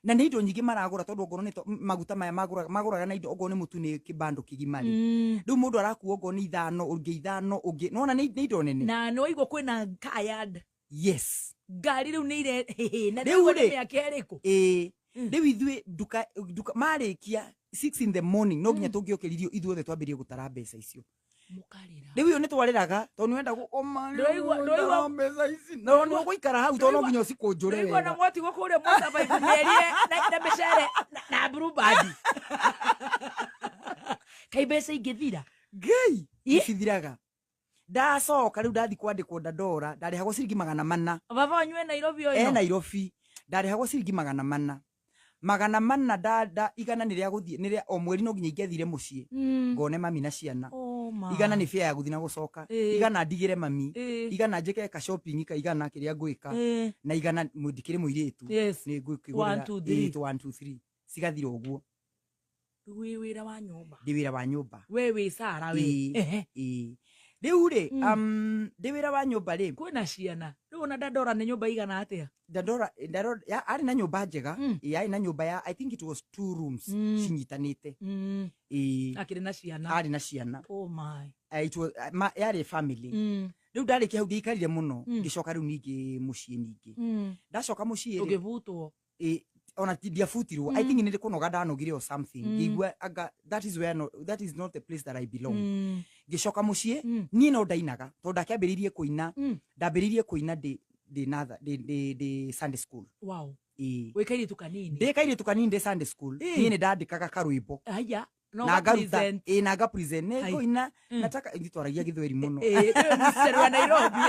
Speaker 1: Na nĩ indo nyingĩ maragũra, tondũ ongorwo nĩ maguta maya magũraga na indo, ongorwo nĩ mũtu nĩ kĩbando kĩgima rĩ, rĩu mũndũ arakua ongorwo nĩ ithano, ũngĩ ithano, ũngĩ nĩwona nĩ indo nene.
Speaker 2: Na nĩ waigua kwĩna kayard.
Speaker 1: Yes.
Speaker 2: Ngari rĩu nĩ ire na
Speaker 1: Rĩu
Speaker 2: rĩu
Speaker 1: rĩ,
Speaker 2: nĩ mĩaka ĩrĩkũ?
Speaker 1: Ĩĩ. Rĩu ithuĩ nduka marĩkia 6 in the morning, no nginya tũngĩokĩririo ithuothe twambĩrĩrie gũtara mbeca icio.
Speaker 2: Mũkarĩra.
Speaker 1: Rĩu ĩyo nĩ twarĩraga tondũ nĩ wenda gũkoma.
Speaker 2: Ndũraigua-
Speaker 1: Mbeca ici no nĩ ũgũikara hau tondũ no nginya ũcikũnjũre
Speaker 2: Ndũraigua na
Speaker 1: wega.
Speaker 2: mwatigwo kũrĩa mũcabaibũ mĩeri na mĩcere na Blue Band. Kaĩ mbeca ingĩthira?
Speaker 1: Ngai, cithiraga. Ndacoka rĩu ndathi kwandĩkwo Dandora, ndarĩhagwo ciringi 400.
Speaker 2: Baba wanyu e Nairobi ũyũ?
Speaker 1: E Nairobi. Ndarĩhagwo ciringi 400. 400, nda igana nĩ rĩa gũthiĩ, nĩ rĩa o mweri no nginya ingĩathire mũciĩ ngone mami na ciana.
Speaker 2: Oh my.
Speaker 1: Igana nĩ fare ya gũthiĩ na gũcoka. Igana ndigĩre mami. Igana njĩke ka shopping ka igana kĩrĩa ngwĩka. Na igana ndikĩrĩ mũirĩtu. Nĩ ngũkĩgũrĩra.
Speaker 2: 1, 2, 3.
Speaker 1: Ĩĩ, 1, 2, 3. Cigathira ũguo.
Speaker 2: Rĩu wĩ wĩra wa nyũmba.
Speaker 1: Ndĩ wĩra wa nyũmba.
Speaker 2: We wĩ Sara we.
Speaker 1: Ĩĩ. Ĩĩ. Rĩu rĩ, ndĩ wĩra wa nyũmba rĩ.
Speaker 2: Kwĩna ciana. Rĩu ona Dandora nĩ nyũmba igana atĩa?
Speaker 1: Dandora arĩ na nyũmba njega. Ĩĩ, arĩ na nyũmba ya, I think it was 2 rooms cinyitanĩte. Ĩĩ.
Speaker 2: Akĩrĩ na ciana.
Speaker 1: Arĩ na ciana.
Speaker 2: Oh my.
Speaker 1: It was, yarĩ family. Rĩu ndarĩkia hau ndiaikarire mũno, ngĩcoka rĩu ningĩ mũciĩ ningĩ. Ndacoka mũciĩ rĩ,
Speaker 2: Ũgĩbutwo.
Speaker 1: Ĩĩ, ona ndiabutirwo. I think nĩ kũnoga ndanogire or something. Ngĩigua anga that is where no, that is not the place that I belong. Ngĩcoka mũciĩ, niĩ no ndainaga tondũ ndakĩambĩrĩirie kũina. Ndambĩrĩirie kũina ndĩ natha, ndĩ Sunday school.
Speaker 2: Wow.
Speaker 1: Ĩĩ.
Speaker 2: Wĩ kairĩtu kanini.
Speaker 1: Ndĩ kairĩtu kanini, ndĩ Sunday school.
Speaker 2: Ĩĩ.
Speaker 1: Niĩ nĩ ndandĩkaga karwĩmbo.
Speaker 2: Haya. No
Speaker 1: Na ngaruta,
Speaker 2: present.
Speaker 1: ĩĩ, na nga present. Nĩ
Speaker 2: Hai.
Speaker 1: ngũina, nataka ngĩtwaragia gĩthweri mũno.
Speaker 2: Ĩĩ, nĩwe mũciari wa Nairobi.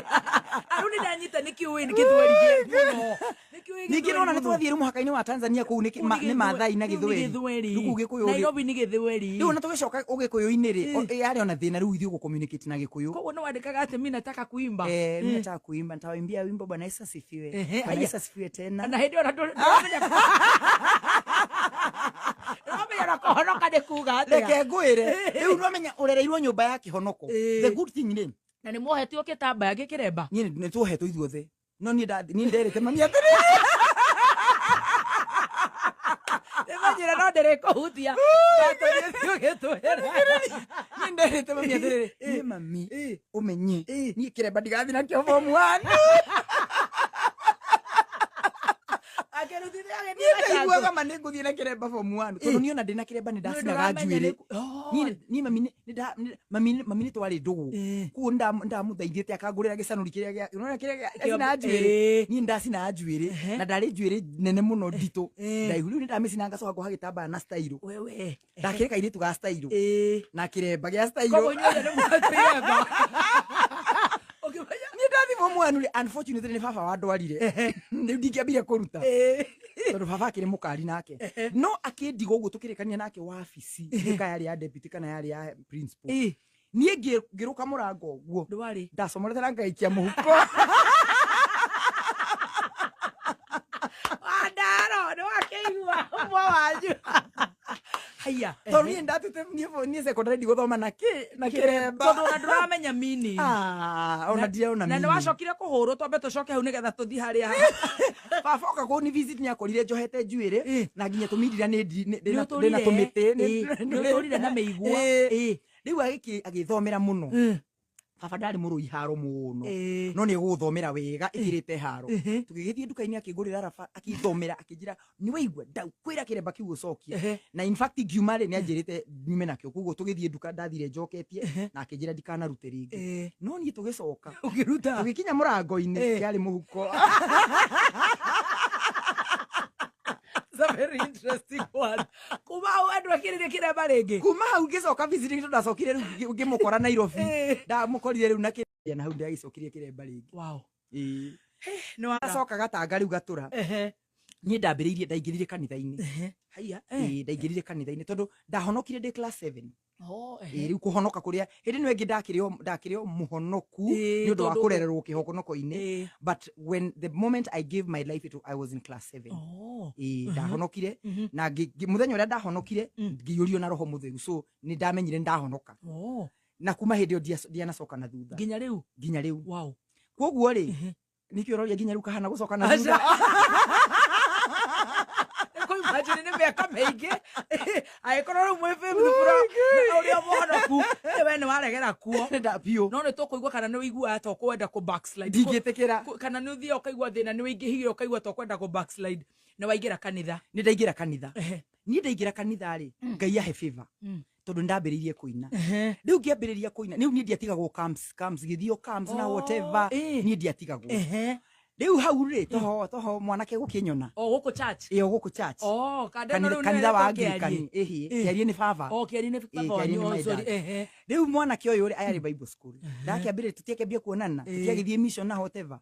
Speaker 2: Arũ nĩ ndanyita nĩ kĩũĩ nĩ gĩthweri mũno. Nĩ kĩũĩ
Speaker 1: Ningĩ
Speaker 2: gĩthweri
Speaker 1: nona nĩ
Speaker 2: mũno.
Speaker 1: twathiĩ rĩu mũhaka-inĩ wa Tanzania kũu
Speaker 2: Kũu nĩ
Speaker 1: nĩ Maathai na
Speaker 2: kũu nĩ
Speaker 1: gĩthweri.
Speaker 2: gĩthweri.
Speaker 1: Rĩu kũu Gĩkũyũ rĩ.
Speaker 2: Nairobi nĩ gĩthweri.
Speaker 1: Rĩu ona tũgĩcoka ũgĩkũyũ-inĩ rĩ, yarĩ ona thĩna rĩu ithuĩ gũ-communicate na Gĩkũyũ.
Speaker 2: Koguo nĩ wandĩkaga atĩ mi nataka kuimba.
Speaker 1: Mi nataka kuimba, nitawaimbia wimbo Bwana Yesu asifiwe.
Speaker 2: Ehe,
Speaker 1: Bwana
Speaker 2: aya.
Speaker 1: Yesu asifiwe tena.
Speaker 2: Na hĩndĩ ĩyo na ndũramenya. Ndũramenya na Kũhonoka nĩ kuga atĩa?
Speaker 1: Reke ngwĩre, rĩu nĩwamenya ũrereirwo nyũmba ya kĩhonoko. The good thing rĩ,
Speaker 2: Na nĩ mwohetio gĩtambaya gĩkĩremba?
Speaker 1: Niĩ nĩ tuohetwo ithuothe, no niĩ niĩ nderĩte mami atĩrĩrĩ,
Speaker 2: Nĩmanjĩra no ndĩrĩkũhutia. Ndatũthiĩ ũgĩtwĩra.
Speaker 1: Niĩ nderĩte mami atĩrĩrĩ, niĩ mami, ũmenye niĩ kĩremba ndigathiĩ nakĩo form one.
Speaker 2: Akĩrutithia agĩthiĩ
Speaker 1: Niĩ
Speaker 2: na chance.
Speaker 1: ndaiguaga ma nĩ ngũthiĩ na kĩremba form one, tondũ niĩ ona ndĩ na kĩremba nĩ ndacinaga
Speaker 2: Nĩ
Speaker 1: njuĩrĩ.
Speaker 2: Oh.
Speaker 1: Niĩ mami mami nĩ twarĩ ndũgũ, koguo ndamũthaithĩte akangũrĩra gĩcanũri kĩrĩa gĩa, unaona kĩrĩa gĩa gĩacinaga njuĩrĩ. Niĩ ndacinaga njuĩrĩ na ndarĩ njuĩrĩ nene mũno, nditũ, ndaihu. Rĩu nĩ ndamĩcina, ngacoka ngoha gĩtambaya na style.
Speaker 2: Wewe.
Speaker 1: Ndakĩrĩ kairĩtu ga style na kĩremba gĩa style.
Speaker 2: Koguo inyuothe nĩ mwohetwo. Ũkĩmenya
Speaker 1: Niĩ ndathi form one rĩ, unfortunately nĩ baba wandwarire. Rĩu ndingĩambire kũruta tondũ baba akĩrĩ mũkari nake, no akĩndiga ũguo tũkĩrĩkania nake wabici, ndiũĩ kana yarĩ ya deputy kana yarĩ ya principal. Niĩ ngĩrũka mũrango ũguo,
Speaker 2: Ndwarĩ.
Speaker 1: Ndacomorete na ngaikia mũhuko.
Speaker 2: Wandaro nĩ wakĩigua ũmwe wanyu. Haiya.
Speaker 1: Tondũ niĩ ndatĩte niĩ secondary ndigũthoma na kĩ na kĩremba.
Speaker 2: Tondũ ona ndũramenya meaning.
Speaker 1: Ah, ona ndirona
Speaker 2: Na nĩ
Speaker 1: meaning.
Speaker 2: wacokire kũhũrwo? Twambe tũcoke hau nĩgetha tũthiĩ harĩa.
Speaker 1: Baba oka kũni visit nĩ akorire njohete njuĩrĩ na nginya tũmindira nĩ ndĩna
Speaker 2: Nĩ
Speaker 1: tũmĩtĩ.
Speaker 2: Nĩ ũtũrire na mĩigua.
Speaker 1: Rĩu agĩthomera mũno. Baba ndarĩ mũrũi haro mũno, no nĩ egũgũthomera wega ĩkĩrĩte haro. Tũgĩgĩthiĩ nduka-inĩ, akĩngũrĩra raba, akĩthomera, akĩnjĩra, "Nĩ waigua ndakwĩra kĩremba kĩu ũcokie." Na in fact ngiuma rĩ, nĩ anjĩrĩte nyume nakĩo. Koguo tũgĩthiĩ nduka, ndathire njoketie na akĩnjĩra ndikanarute rĩngĩ, no niĩ tũgĩcoka,
Speaker 2: Ũkĩruta.
Speaker 1: Tũgĩkinya mũrango-inĩ, kĩarĩ mũhuko.
Speaker 2: It's a very interesting one. Kuma hau andũ akĩrĩrie kĩremba rĩngĩ?
Speaker 1: Kuma hau ngĩcoka visiting, tondũ ndacokire rĩu ngĩmũkora Nairobi, ndamũkorire rĩu na kĩremba, na hau ndagĩcokirie kĩremba rĩngĩ.
Speaker 2: Nĩ wa
Speaker 1: Acoka gatanga rĩu gatũra, niĩ ndambĩrĩirie, ndaingĩrire kanitha-inĩ.
Speaker 2: Haiya.
Speaker 1: Ĩĩ, ndaingĩrire kanitha-inĩ tondũ ndahonokire ndĩ class 7.
Speaker 2: Oh,
Speaker 1: Ĩĩ, rĩu kũhonoka kũrĩa hĩndĩ ĩno ĩngĩ ndakĩrĩ o mũhonoku nĩ ũndũ wa kũrererwo kĩhokonoko-inĩ, but when the moment I gave my life, I was in class 7. Ĩĩ, ndahonokire na mũthenya ũrĩa ndahonokire, ngĩiyũrio na Roho Mũtheru, so nĩ ndamenyire nĩ ndahonoka. Na kuma hĩndĩ ĩyo ndianacoka na thutha.
Speaker 2: Nginya rĩu?
Speaker 1: Nginya rĩu. Koguo rĩ, nĩkĩo ũroria nginya rĩu kahana gũcoka na
Speaker 2: Aca.
Speaker 1: thutha.
Speaker 2: Kũimagine nĩ mĩaka mĩingĩ, angĩkorwo rĩu mwĩ fifth floor na ũrĩa mũhonoku, we nĩ waregera kuo.
Speaker 1: Biũ.
Speaker 2: No nĩ tũkũigua kana nĩ ũiguaga ta ũkwenda kũ backslide.
Speaker 1: Ndingĩtĩkĩra.
Speaker 2: Kana nĩ ũthiaga ũkaigua thĩna nĩ ũingĩhire, ũkaigua ta ũkwenda kũ backslide na waingĩra kanitha?
Speaker 1: Nĩ ndaingĩra kanitha. Niĩ ndaingĩra kanitha rĩ, Ngai ahe favor, tondũ nĩ ndambĩrĩirie kũina. Rĩu ngĩambĩrĩria kũina, rĩu niĩ ndiatigagwo camps, camps gĩthio camps na whatever, niĩ ndiatigagwo. Rĩu hau rĩ, toho mwanake gũkĩnyona.
Speaker 2: O gũkũ church?
Speaker 1: Ĩyo gũkũ church.
Speaker 2: Oh, kanda ĩno
Speaker 1: Kanitha
Speaker 2: rĩu nĩyo
Speaker 1: kanitha wa
Speaker 2: ĩretwo Kĩarie.
Speaker 1: Anglican. Ĩhĩ, Kĩarie nĩ baba.
Speaker 2: Oh, Kĩarie nĩ
Speaker 1: Ĩĩ,
Speaker 2: baba
Speaker 1: Kĩarie
Speaker 2: wanyu.
Speaker 1: nĩ
Speaker 2: Oh,
Speaker 1: my
Speaker 2: sorry.
Speaker 1: dad. Rĩu mwanake ũyũ rĩ, ayarĩ Bible school, ndakĩambĩrĩria, tũtiakĩambia kuonana, tũtiagĩthiĩ mission na whatever.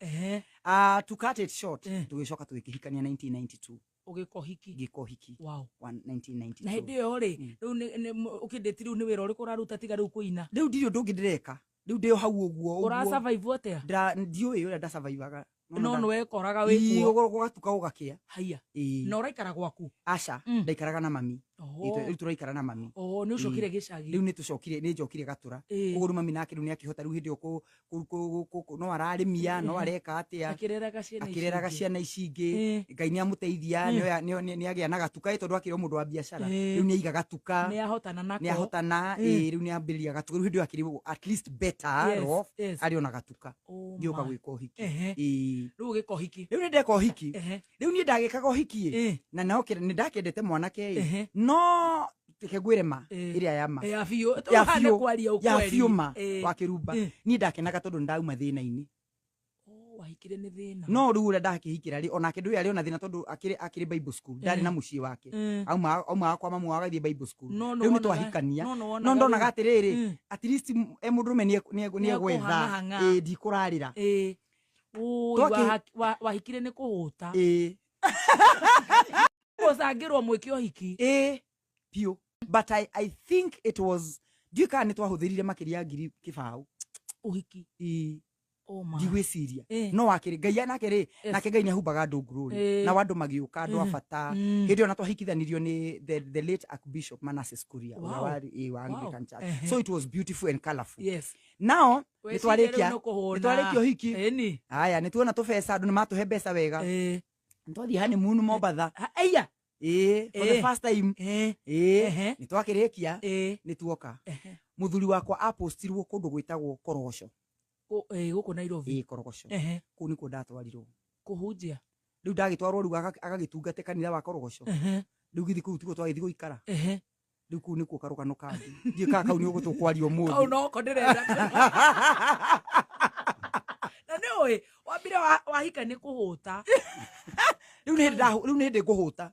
Speaker 1: Ah, to cut it short, tũgĩcoka tũgĩkĩhikania 1992.
Speaker 2: Ũgĩka ũhiki?
Speaker 1: Ngĩka ũhiki.
Speaker 2: Na
Speaker 1: 1992.
Speaker 2: Hĩndĩ ĩyo rĩ, rĩu ũkĩndĩti rĩu nĩ wĩra ũrĩkũ ũraruta tiga rĩu kũina?
Speaker 1: Rĩu ndirĩ ũndũ ũngĩ ndĩreka, rĩu ndĩ o hau ũguo ũguo.
Speaker 2: Ũra survive atĩa?
Speaker 1: Ndiũĩ ũrĩa ndasurvivaga.
Speaker 2: No nĩ wekoraga wĩ kuo?
Speaker 1: Gũgatuka gũgakĩa.
Speaker 2: Haiya.
Speaker 1: Ĩĩ.
Speaker 2: Na ũraikara gwaku?
Speaker 1: Aca, ndaikaraga na mami. Ĩĩ, rĩu tũraikara na mami.
Speaker 2: Oh, nĩ ũcokire gĩcagi?
Speaker 1: Rĩu nĩ tũcokire, nĩ njokire gatũra. Koguo rĩu mami nake rĩu nĩ akĩhota, rĩu hĩndĩ ĩyo no ararĩmia, no areka atĩa.
Speaker 2: Akĩreraga ciana ici
Speaker 1: Akĩreraga
Speaker 2: ingĩ.
Speaker 1: Ciana ici ingĩ. Ngai nĩ amũteithia, nĩ agĩa na gatuka, ĩ tondũ akĩrĩ o mũndũ wa biacara. Rĩu nĩ aiga gatuka.
Speaker 2: Nĩ ahotana nako.
Speaker 1: Nĩ ahotana, ĩĩ, rĩu nĩ ambĩrĩria gatuka. Rĩu hĩndĩ ĩyo akĩrĩ at least better off, arĩ ona gatuka.
Speaker 2: Oh
Speaker 1: Ngĩũka
Speaker 2: my.
Speaker 1: Gwĩka ũhiki. Ĩĩ.
Speaker 2: Rĩu ũgĩka ũhiki?
Speaker 1: Rĩu nĩ ndeka ũhiki. Rĩu niĩ ndagĩkaga ũhiki ĩ, na no nĩ ndakĩendete mwanake ĩ, no reke ngwĩre ma ĩrĩa ya ma.
Speaker 2: Ya biũ.
Speaker 1: Ya
Speaker 2: Tũhane
Speaker 1: biũ.
Speaker 2: kwaria
Speaker 1: Ya
Speaker 2: ũkweri.
Speaker 1: biũ ma wa kĩrumba, niĩ ndakenaga tondũ nĩ ndauma thĩna-inĩ.
Speaker 2: Oh, wahikire nĩ thĩna.
Speaker 1: No rĩu ũrĩa ndakĩhikĩra rĩ, onake ndũĩ arĩ ona thĩna, tondũ akĩrĩ Bible school, ndarĩ na mũciĩ wake. Aumaga kwa mamu wao agathiĩ Bible school.
Speaker 2: No
Speaker 1: Rĩu nĩ
Speaker 2: nĩwonaga-
Speaker 1: twahikania,
Speaker 2: no nĩwonaga
Speaker 1: no ndonaga
Speaker 2: rĩu-
Speaker 1: atĩrĩrĩ, at least e mũndũrũme nĩ egwetha.
Speaker 2: Nĩekũhang'ahang'a.
Speaker 1: Ĩĩ, ndikũrarĩra.
Speaker 2: Ũi, wahikire nĩ kũhũta?
Speaker 1: Ĩĩ.
Speaker 2: Gũcangĩrwo mwĩke ũhiki?
Speaker 1: Ĩĩ biũ, but I think it was, ndiũĩ kana nĩ twahũthĩrire makĩria ya 20,000.
Speaker 2: Ũhiki?
Speaker 1: Ĩĩ.
Speaker 2: Oh my.
Speaker 1: Ndigwĩciria.
Speaker 2: Eh.
Speaker 1: No wakĩrĩ Ngai nake rĩ,
Speaker 2: Yes.
Speaker 1: nake Ngai nĩ ahumbaga andũ ngurũri.
Speaker 2: Eh.
Speaker 1: Na andũ magĩũka, andũ a bata. Hĩndĩ ĩyo na twahikithanirio nĩ the late Archbishop Manasseh Kuria, ũrĩa warĩ wa Anglican Church. So it was beautiful and colorful.
Speaker 2: Yes.
Speaker 1: Now nĩ
Speaker 2: Weciria rĩu
Speaker 1: twarĩkia
Speaker 2: nĩ kũhũna.
Speaker 1: nĩ twarĩkia ũhiki.
Speaker 2: Ĩni.
Speaker 1: Haya, nĩ tuona tũbeca, andũ nĩ matũhe mbeca wega.
Speaker 2: Eh.
Speaker 1: Nĩ twathiĩ honeymoon Mombatha.
Speaker 2: Aya.
Speaker 1: Ĩĩ, for the
Speaker 2: Eh.
Speaker 1: first time.
Speaker 2: Eh.
Speaker 1: Ĩĩ,
Speaker 2: Ehe.
Speaker 1: nĩ twakĩrĩkia,
Speaker 2: Eh.
Speaker 1: nĩ tuoka.
Speaker 2: Ehe.
Speaker 1: Mũthuri wakwa apostirwo kũndũ gwĩtagwo Korogoco.
Speaker 2: Gũkũ Nairobi.
Speaker 1: Ĩĩ, Korogoco.
Speaker 2: Ehe.
Speaker 1: Kũu nĩkuo ndatwarirwo.
Speaker 2: Kũhunjia.
Speaker 1: Rĩu ndagĩtwarwo rĩu agagĩtungate kanitha wa Korogoco.
Speaker 2: Ehe.
Speaker 1: Rĩu gĩthiĩ kũu tiguo twagĩthiĩ gũikara.
Speaker 2: Ehe.
Speaker 1: Rĩu kũu nĩkuo karũgano kangĩ. Ndiũĩ kana kau nĩ ũgũtũkwaria
Speaker 2: Kau
Speaker 1: ũmũthĩ.
Speaker 2: noko ndĩrenda. Na nĩ ũĩ wambire wahika nĩ kũhũta.
Speaker 1: Rĩu nĩ hĩndĩ rĩu nĩ hĩndĩ ngũhũta.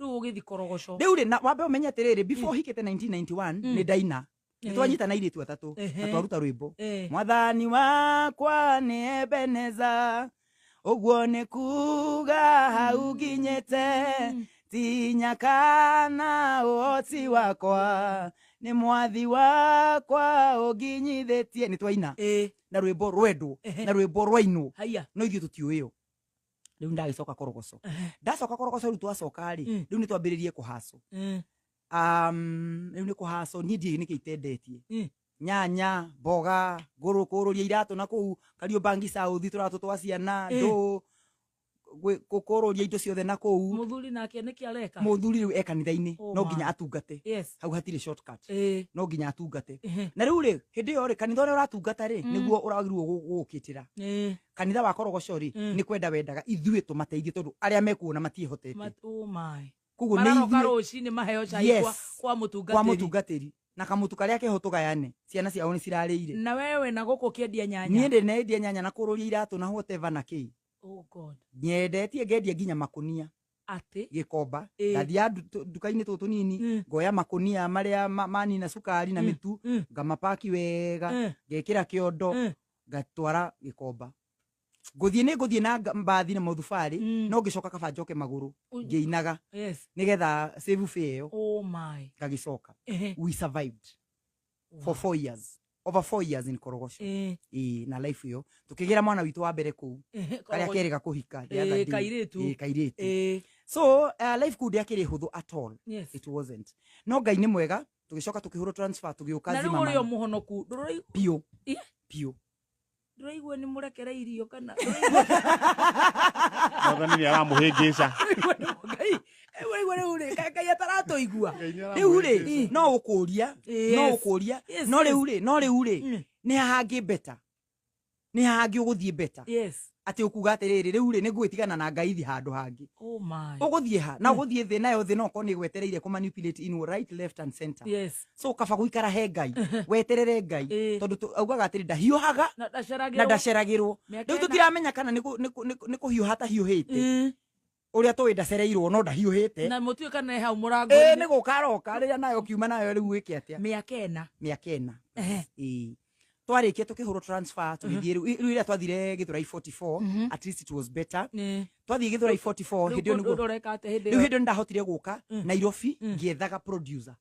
Speaker 2: Rĩu ũgĩthiĩ Korogoco.
Speaker 1: Rĩu rĩ, na wambe ũmenye atĩrĩrĩ, before hikĩte 1991 nĩ ndaina. Nĩ twanyitana airĩtu atatũ na twaruta rwĩmbo.
Speaker 2: Eh.
Speaker 1: Mwathani wakwa nĩ Ebeneza, ũguo nĩ kuga hau nginyĩte, ti nyakana ũhoti wakwa, nĩ mwathi wakwa ũnginyithĩtie. Nĩ twaina
Speaker 2: Eh.
Speaker 1: na rwĩmbo rwendwo,
Speaker 2: Ehe.
Speaker 1: na rwĩmbo rwainwo,
Speaker 2: Haya.
Speaker 1: no ithuĩ tũtiũĩyo. Rĩu ndagĩcoka Korogoco. Ndacoka Korogoco rĩu twacoka rĩ, rĩu nĩ twambĩrĩrie kũhacwo. Rĩu nĩ kũhacwo, niĩ ndiũĩ nĩkĩ itendetie. Nyanya, mboga, ngũrũ, kũrũria iratũ na kũu Kariobangi South, tũratũ twa ciana, ndũ, kũrũria indo ciothe na kũu.
Speaker 2: Mũthuri nake nĩkĩ areka?
Speaker 1: Mũthuri rĩu e kanitha-inĩ,
Speaker 2: Oh
Speaker 1: no
Speaker 2: my.
Speaker 1: nginya atungate.
Speaker 2: Yes.
Speaker 1: Hau hatirĩ shortcut.
Speaker 2: Eh.
Speaker 1: No nginya atungate.
Speaker 2: Ehe.
Speaker 1: Na rĩu rĩ, hĩndĩ ĩyo rĩ, kanitha ũrĩa ũratungata rĩ, nĩguo ũragĩrĩirwo gũgũkĩtĩra.
Speaker 2: Eh.
Speaker 1: Kanitha wa Korogoco rĩ, nĩ kwenda wendaga ithuĩ tũmateithie tondũ arĩa mekuona matiĩhotete.
Speaker 2: Oh my.
Speaker 1: Koguo nĩ
Speaker 2: Mararoka
Speaker 1: ithuĩ
Speaker 2: rũcinĩ maheo cai
Speaker 1: Yes.
Speaker 2: kwa mũtungatĩri.
Speaker 1: Kwa mũtungatĩri. Na kamũtu karĩa keho tũgayane, ciana ciao nĩ cirarĩire.
Speaker 2: Na wewe na gũkũ ũkĩendia nyanya.
Speaker 1: Niĩ ndĩ nendia nyanya na kũrũria iratũ na whatever na kĩ.
Speaker 2: Oh God.
Speaker 1: Nyendetie ngendia nginya makũnia.
Speaker 2: Atĩ.
Speaker 1: Gĩkomba.
Speaker 2: Eh.
Speaker 1: Ndathiaga nduka-inĩ tũtũ tũnini, ngoya makũnia marĩa manina cukari na mĩtu, ngamapaki wega, ngekĩra kĩondo, ngatwara gĩkomba. Ngũthiĩ nĩ ngũthiĩ na mbathi na mũthubarĩ, no ngĩcoka kaba njoke magũrũ, ngĩinaga,
Speaker 2: Yes.
Speaker 1: nĩgetha save fare ĩyo,
Speaker 2: Oh my.
Speaker 1: ngagĩcoka.
Speaker 2: Ehe.
Speaker 1: We survived for 4 years. Over 4 years in Korogoco.
Speaker 2: Eh.
Speaker 1: Ĩĩ, na life ĩyo tukĩgĩra mwana witũ wa mbere kũu,
Speaker 2: Ehe,
Speaker 1: karĩa
Speaker 2: Korogoco.
Speaker 1: kerĩga kũhika the
Speaker 2: Eh,
Speaker 1: other day.
Speaker 2: kairĩtu.
Speaker 1: Ĩĩ, kairĩtu.
Speaker 2: Eh.
Speaker 1: So life kũu ndĩakĩrĩ hũthũ at all.
Speaker 2: Yes.
Speaker 1: It wasn't. No Ngai nĩ mwega, tũgĩcoka tũkĩhũrwo transfer, tũgĩũka
Speaker 2: Na rĩu ũrĩ o
Speaker 1: Zimmerman.
Speaker 2: mũhonoku. Ndũraigua
Speaker 1: Biũ.
Speaker 2: Ĩ?
Speaker 1: Biũ.
Speaker 2: Ndũraigua nĩ mũrekereirio kana
Speaker 3: Mwathani nĩ aramũhĩngĩca.
Speaker 2: ndũraigua nĩ Ngai. Ũraigua rĩu rĩ, Ngai ataratũigua.
Speaker 1: Rĩu rĩ, no ũkũria, no
Speaker 2: Yes.
Speaker 1: ũkũria,
Speaker 2: Yes,
Speaker 1: no
Speaker 2: yes.
Speaker 1: rĩu rĩ, no rĩu rĩ, nĩ hangĩ better. Nĩ hangĩ ũgũthiĩ better.
Speaker 2: Yes.
Speaker 1: Atĩ ũkuga atĩrĩrĩ, rĩu rĩ, nĩ ngũgĩtigana na Ngai thiĩ handũ hangĩ.
Speaker 2: Oh my.
Speaker 1: Ũgũthiĩ ha? Na ũgũthiĩ thĩ nayo thĩ no ũkorwo nĩ ĩgwetereire kũ manipulate in right, left and center.
Speaker 2: Yes.
Speaker 1: So kaba gũikara he Ngai, weterere Ngai,
Speaker 2: Eh.
Speaker 1: tondũ augaga atĩrĩ ndahiũhaga
Speaker 2: Na ndaceragĩrwo.
Speaker 1: na ndaceragĩrwo.
Speaker 2: Mĩaka
Speaker 1: Rĩu
Speaker 2: ĩna.
Speaker 1: tũtiramenya kana nĩ kũhiũha atahiũhĩte. Ũrĩa tũĩ ndacereirwo no ndahiũhĩte.
Speaker 2: Na mũtiũĩ kana e hau
Speaker 1: Ĩĩ,
Speaker 2: mũrango-inĩ.
Speaker 1: nĩ gũka aroka rĩrĩa nayo kiuma nayo rĩu wĩke atĩa?
Speaker 2: Mĩaka ĩna.
Speaker 1: Mĩaka ĩna.
Speaker 2: Ehe.
Speaker 1: Ĩĩ. Twarĩkia tũkĩhũrwo transfer tũgĩthiĩ rĩu rĩu rĩrĩa twathire Gĩthũrai 44, at least it was better.
Speaker 2: Eh.
Speaker 1: Twathiĩ Gĩthũrai 44
Speaker 2: Rĩu
Speaker 1: hĩndĩ ĩyo nĩguo
Speaker 2: ũreka atĩa hĩndĩ
Speaker 1: rĩu
Speaker 2: ĩyo?
Speaker 1: hĩndĩ ĩyo nĩndahotire gũka Nairobi ngĩethaga producer.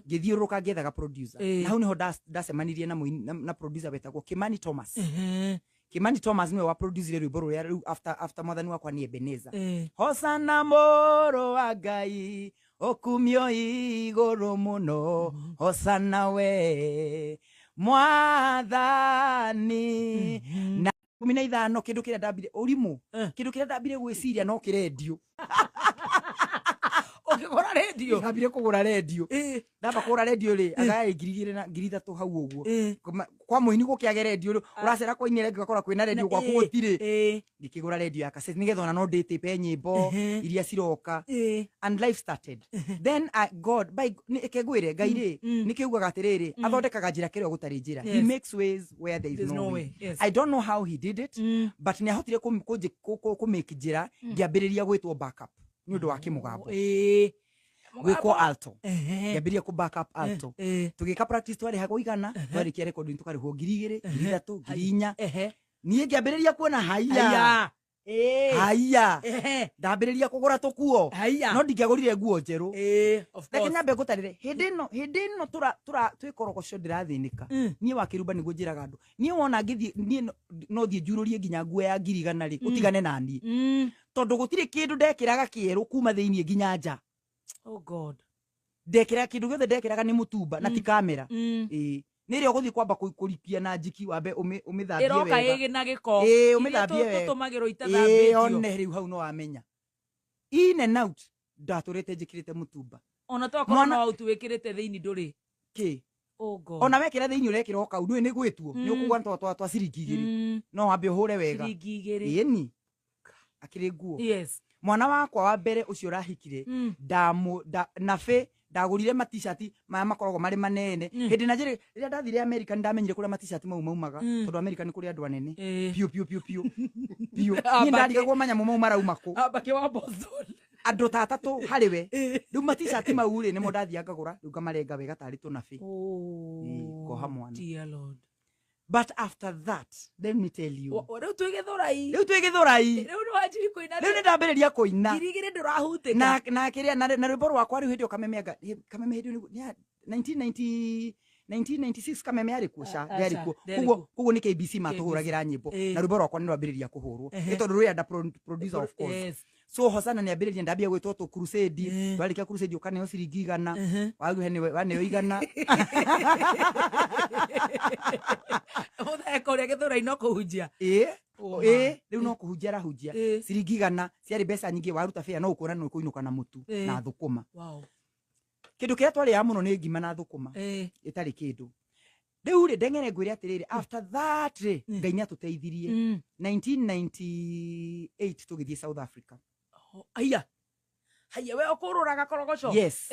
Speaker 1: Ngĩthiũrũrũka ngĩethaga producer.
Speaker 2: Eh.
Speaker 1: Na hau nĩho ndacemanirie na na producer wetagwo Kimani Thomas.
Speaker 2: Ehe.
Speaker 1: Kimani Thomas nĩwe wa producire rwĩmbo rũrĩa rĩu after mwathani wakwa nĩ Ebeneza.
Speaker 2: Eh.
Speaker 1: Hosana mũrũ wa Ngai, ũkumio igũrũ mũno, hosana we mwathani. Na 15 kĩndũ kĩrĩa ndambire ũrimũ, kĩndũ kĩrĩa ndambire gwĩciria no kĩrendio.
Speaker 2: Ũkĩgũra rendio?
Speaker 1: Ndambire kũgũra rendio.
Speaker 2: Eh.
Speaker 1: Ndamba kũgũra rendio rĩ, agaya 2000 na 3000 hau ũguo.
Speaker 2: Eh.
Speaker 1: Kwa mũini gũkĩage rendio rĩ, ũracera kwa inĩ rendio ũgakora kwĩna rendio gwaku gũtirĩ.
Speaker 2: Eh.
Speaker 1: Ngĩkĩgũra rendio ya cassette nĩgetha ona no ndĩtĩpe nyĩmbo
Speaker 2: Ehe.
Speaker 1: iria ciroka.
Speaker 2: Eh.
Speaker 1: And life started. Then I, God, by nĩ ngwĩre Ngai rĩ, nĩkĩo ugaga atĩrĩrĩ, athondekaga njĩra kĩrĩa gũtarĩ njĩra. He
Speaker 2: Yes.
Speaker 1: makes ways where there is
Speaker 2: There's
Speaker 1: no
Speaker 2: no
Speaker 1: way.
Speaker 2: way. Yes.
Speaker 1: I don't know how he did it, but nĩ ahotire kũ make njĩra ngĩambĩrĩria gwĩtwo backup nĩ ũndũ wa kĩmũgambo.
Speaker 2: Eh.
Speaker 1: Gwĩkwo alto.
Speaker 2: Ehe.
Speaker 1: Ngĩambĩrĩria kũ back up alto.
Speaker 2: Eh.
Speaker 1: Tũgĩka practice twarĩhagwo igana, twarĩkia recording tũkarĩhwo 2000, 3000, 4000.
Speaker 2: Ehe.
Speaker 1: Niĩ ngĩambĩrĩria kuona haiya.
Speaker 2: Haiya.
Speaker 1: Haiya.
Speaker 2: Ehe.
Speaker 1: Ndambĩrĩria kũgũra tũkuo.
Speaker 2: Haiya.
Speaker 1: No ndingĩagũrire nguo njerũ.
Speaker 2: Of
Speaker 1: Reke
Speaker 2: course.
Speaker 1: nyambe ngũtarĩre hĩndĩ ĩno tũra twĩ korogoco ndĩrathĩnĩka. Niĩ wa kĩrumba nĩguo njĩraga andũ, niĩ wona ngĩthiĩ niĩ no thiĩ njurũrie nginya nguo ya 100,000 rĩ, ũtigane na niĩ, tondũ gũtirĩ kĩndũ ndekĩraga kĩerũ kuma thĩiniĩ nginya nja.
Speaker 2: Oh God.
Speaker 1: Ndekĩraga kĩndũ gĩothe ndekĩraga nĩ mũtumba na ti kamera. Ĩĩ, nĩ ĩrĩa ũgũthiĩ kwamba kũrikia na njiki, wambe ũmĩthambie
Speaker 2: Ĩroka
Speaker 1: wega.
Speaker 2: ĩgĩ na gĩko.
Speaker 1: Ĩĩ, ũmĩthambie
Speaker 2: Iria
Speaker 1: wega.
Speaker 2: tũtũmagĩrwo
Speaker 1: Ĩĩ,
Speaker 2: itathambĩtio.
Speaker 1: one rĩu hau no wamenya in and out ndatũrĩte njĩkĩrĩte mũtumba.
Speaker 2: Ona tokorwo no autu wĩkĩrĩte thĩinĩ ndũrĩ.
Speaker 1: Kĩ?
Speaker 2: Oh God.
Speaker 1: Ona wekĩra thĩinĩ ũrekĩra o kau ndũĩ nĩ gwĩtuo nĩ ũkũgwa twa ciringi 2. No wambe ũhũre wega.
Speaker 2: Ciringi 2.
Speaker 1: Ĩni akĩrĩ nguo. Mwana wakwa wa mbere ũcio ũrahikire, ndamu nabe ndagũrire matishati maya makoragwo marĩ manene. Hĩndĩ na njĩrĩ rĩrĩa ndathire America nĩ ndamenyire kũrĩa matishati mau maumaga, tondũ America nĩ kũrĩ andũ anene piũ piũ piũ piũ piũ. Niĩ ndarigagwo manyamũ mau marauma kũ.
Speaker 2: Ambake wa Boston.
Speaker 1: Andũ ta atatũ harĩ we. Rĩu matishati mau rĩ, nĩmo ndathiaga ngagũra, rĩu ngamarenga wega tarĩ tũnabĩ.
Speaker 2: Oh,
Speaker 1: Ngoha mwana.
Speaker 2: Dear Lord.
Speaker 1: But after that, let me tell you,
Speaker 2: Rĩu twĩ Gĩthũrai.
Speaker 1: Rĩu twĩ Gĩthũrai.
Speaker 2: Rĩu nĩ wanjiri kũina.
Speaker 1: Rĩu nĩ ndambĩrĩria kũina.
Speaker 2: 2,000 ndũrahutĩka.
Speaker 1: Na kĩrĩa na rwĩmbo rwakwa rĩu hĩndĩ ĩyo Kameme anga Kameme hĩndĩ ĩyo 1990 1996 Kameme arĩ kuo ca?
Speaker 2: Aca,
Speaker 1: Ndarĩ kuo.
Speaker 2: ndarĩ
Speaker 1: Koguo
Speaker 2: kuo.
Speaker 1: koguo nĩ KBC matũhũragĩra nyĩmbo, na rwĩmbo rwakwa nĩ rwambĩrĩria kũhũrwo, nĩ tondũ rwĩ under producer, of course. So Hosana nĩ ambĩrĩria, ndambia gwĩtwo tũ crusade. Twarĩkia crusade ũkaneo ciringi 100. Waguhe waneo 100.
Speaker 2: Mũtheko ũrĩa Gĩthũrai no kũhunjia.
Speaker 1: Ĩĩ.
Speaker 2: Oh,
Speaker 1: Ĩĩ, rĩu no kũhunjia arahunjia. Ciringi 100 ciarĩ mbeca nyingĩ. Waruta bĩa no ũkuona nĩ ũkũinũka na mũtu na thũkũma. Kĩndũ kĩrĩa twarĩaga mũno nĩ ngima na thũkũma ĩtarĩ kĩndũ. Rĩu rĩ, ndeng'ere ngwĩre atĩrĩrĩ, after that rĩ, Ngai nĩ atũteithirie. 1998 tũgĩthiĩ South Africa.
Speaker 2: Oh, aya haya, we ũkũrũraga korogoco.
Speaker 1: Yes.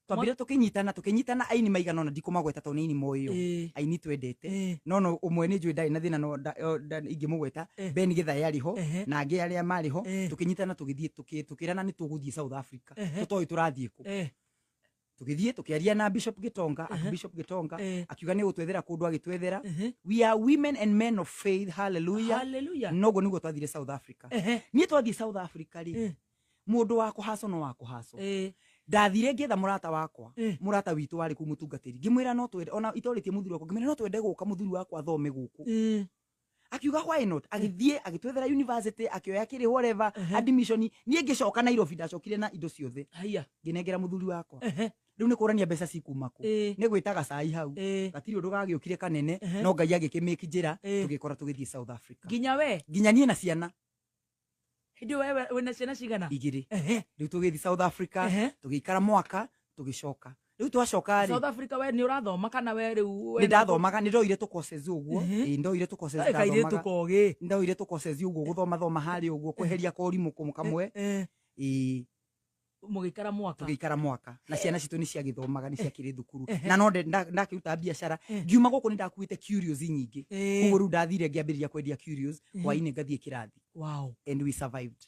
Speaker 1: Twambire tũkĩnyitana aini maigana ũna, ndikũmagweta tondũ nĩ aini moĩyo, aini twendete. No ũmwe nĩ njũĩ ndarĩ na thĩna, no ingĩmũgweta. Ben Gĩthae arĩ ho na angĩ arĩa marĩ ho. Tũkĩnyitana tũgĩthiĩ, tũkĩrana nĩ tũgũthiĩ South Africa. Tũtoĩ tũrathiĩ kũ. Tũgĩthiĩ tũkĩaria na Bishop Gitonga, Bishop Gitonga akiuga nĩ gũtwethera kũndũ, agĩtwethera. We are women and men of faith, hallelujah.
Speaker 2: Hallelujah.
Speaker 1: Noguo nĩguo twathire South Africa. Niĩ twathiĩ South Africa rĩ, mũndũ wa kũhacwo no wa kũhacwo. Ndathire ngĩetha mũrata wakwa, mũrata witũ warĩ kũu, mũtungatĩri, ngĩmwĩra no twende, ona itorĩtie mũthuri wakwa, ngĩmwĩra no twende gũka mũthuri wakwa athome gũkũ. Akiuga why not. Agĩthiĩ agĩtwethera university, akĩoya kĩrĩ whatever admission. Niĩ ngĩcoka Nairobi, ndacokire na indo ciothe,
Speaker 2: Haya.
Speaker 1: ngĩnengera mũthuri wakwa. Rĩu nĩ kũrania mbeca cikuma kũ? Nĩ gwĩtaga cai hau. Gatirĩ ũndũ gagĩũkire kanene. No Ngai agĩkĩmĩki njĩra, tũgĩkora tũgĩthiĩ South Africa.
Speaker 2: Nginya we?
Speaker 1: Nginya niĩ na ciana.
Speaker 2: Hĩndĩ ĩyo wewe wĩna ciana cigana?
Speaker 1: 2. Rĩu tũgĩthiĩ South Africa, tũgĩikara mwaka, tũgĩcoka. Rĩu twacoka rĩ,
Speaker 2: South Africa we nĩ ũrathoma kana we rĩu
Speaker 1: nĩ ndathomaga, nĩ ndoire tũ courses ũguo. Ĩĩ, ndoire tũ courses.
Speaker 2: Kairĩtu
Speaker 1: Ndathomaga.
Speaker 2: kogĩ.
Speaker 1: Ndoire tũ courses ũguo, gũthoma thoma harĩa ũguo, kweheria korimũ kũmwe kamwe. Ĩĩ.
Speaker 2: Mũgĩikara mwaka.
Speaker 1: Tũgĩikara mwaka na ciana citũ nĩ ciagĩthomaga, nĩ ciakĩrĩ thukuru, na no ndakĩruta biacara. Ngiuma gũkũ nĩ ndakuĩte curios nyingĩ. Koguo rĩu ndathire ngĩambĩrĩria kwendia curios, hwainĩ ngathiĩ kĩrathi. And we survived.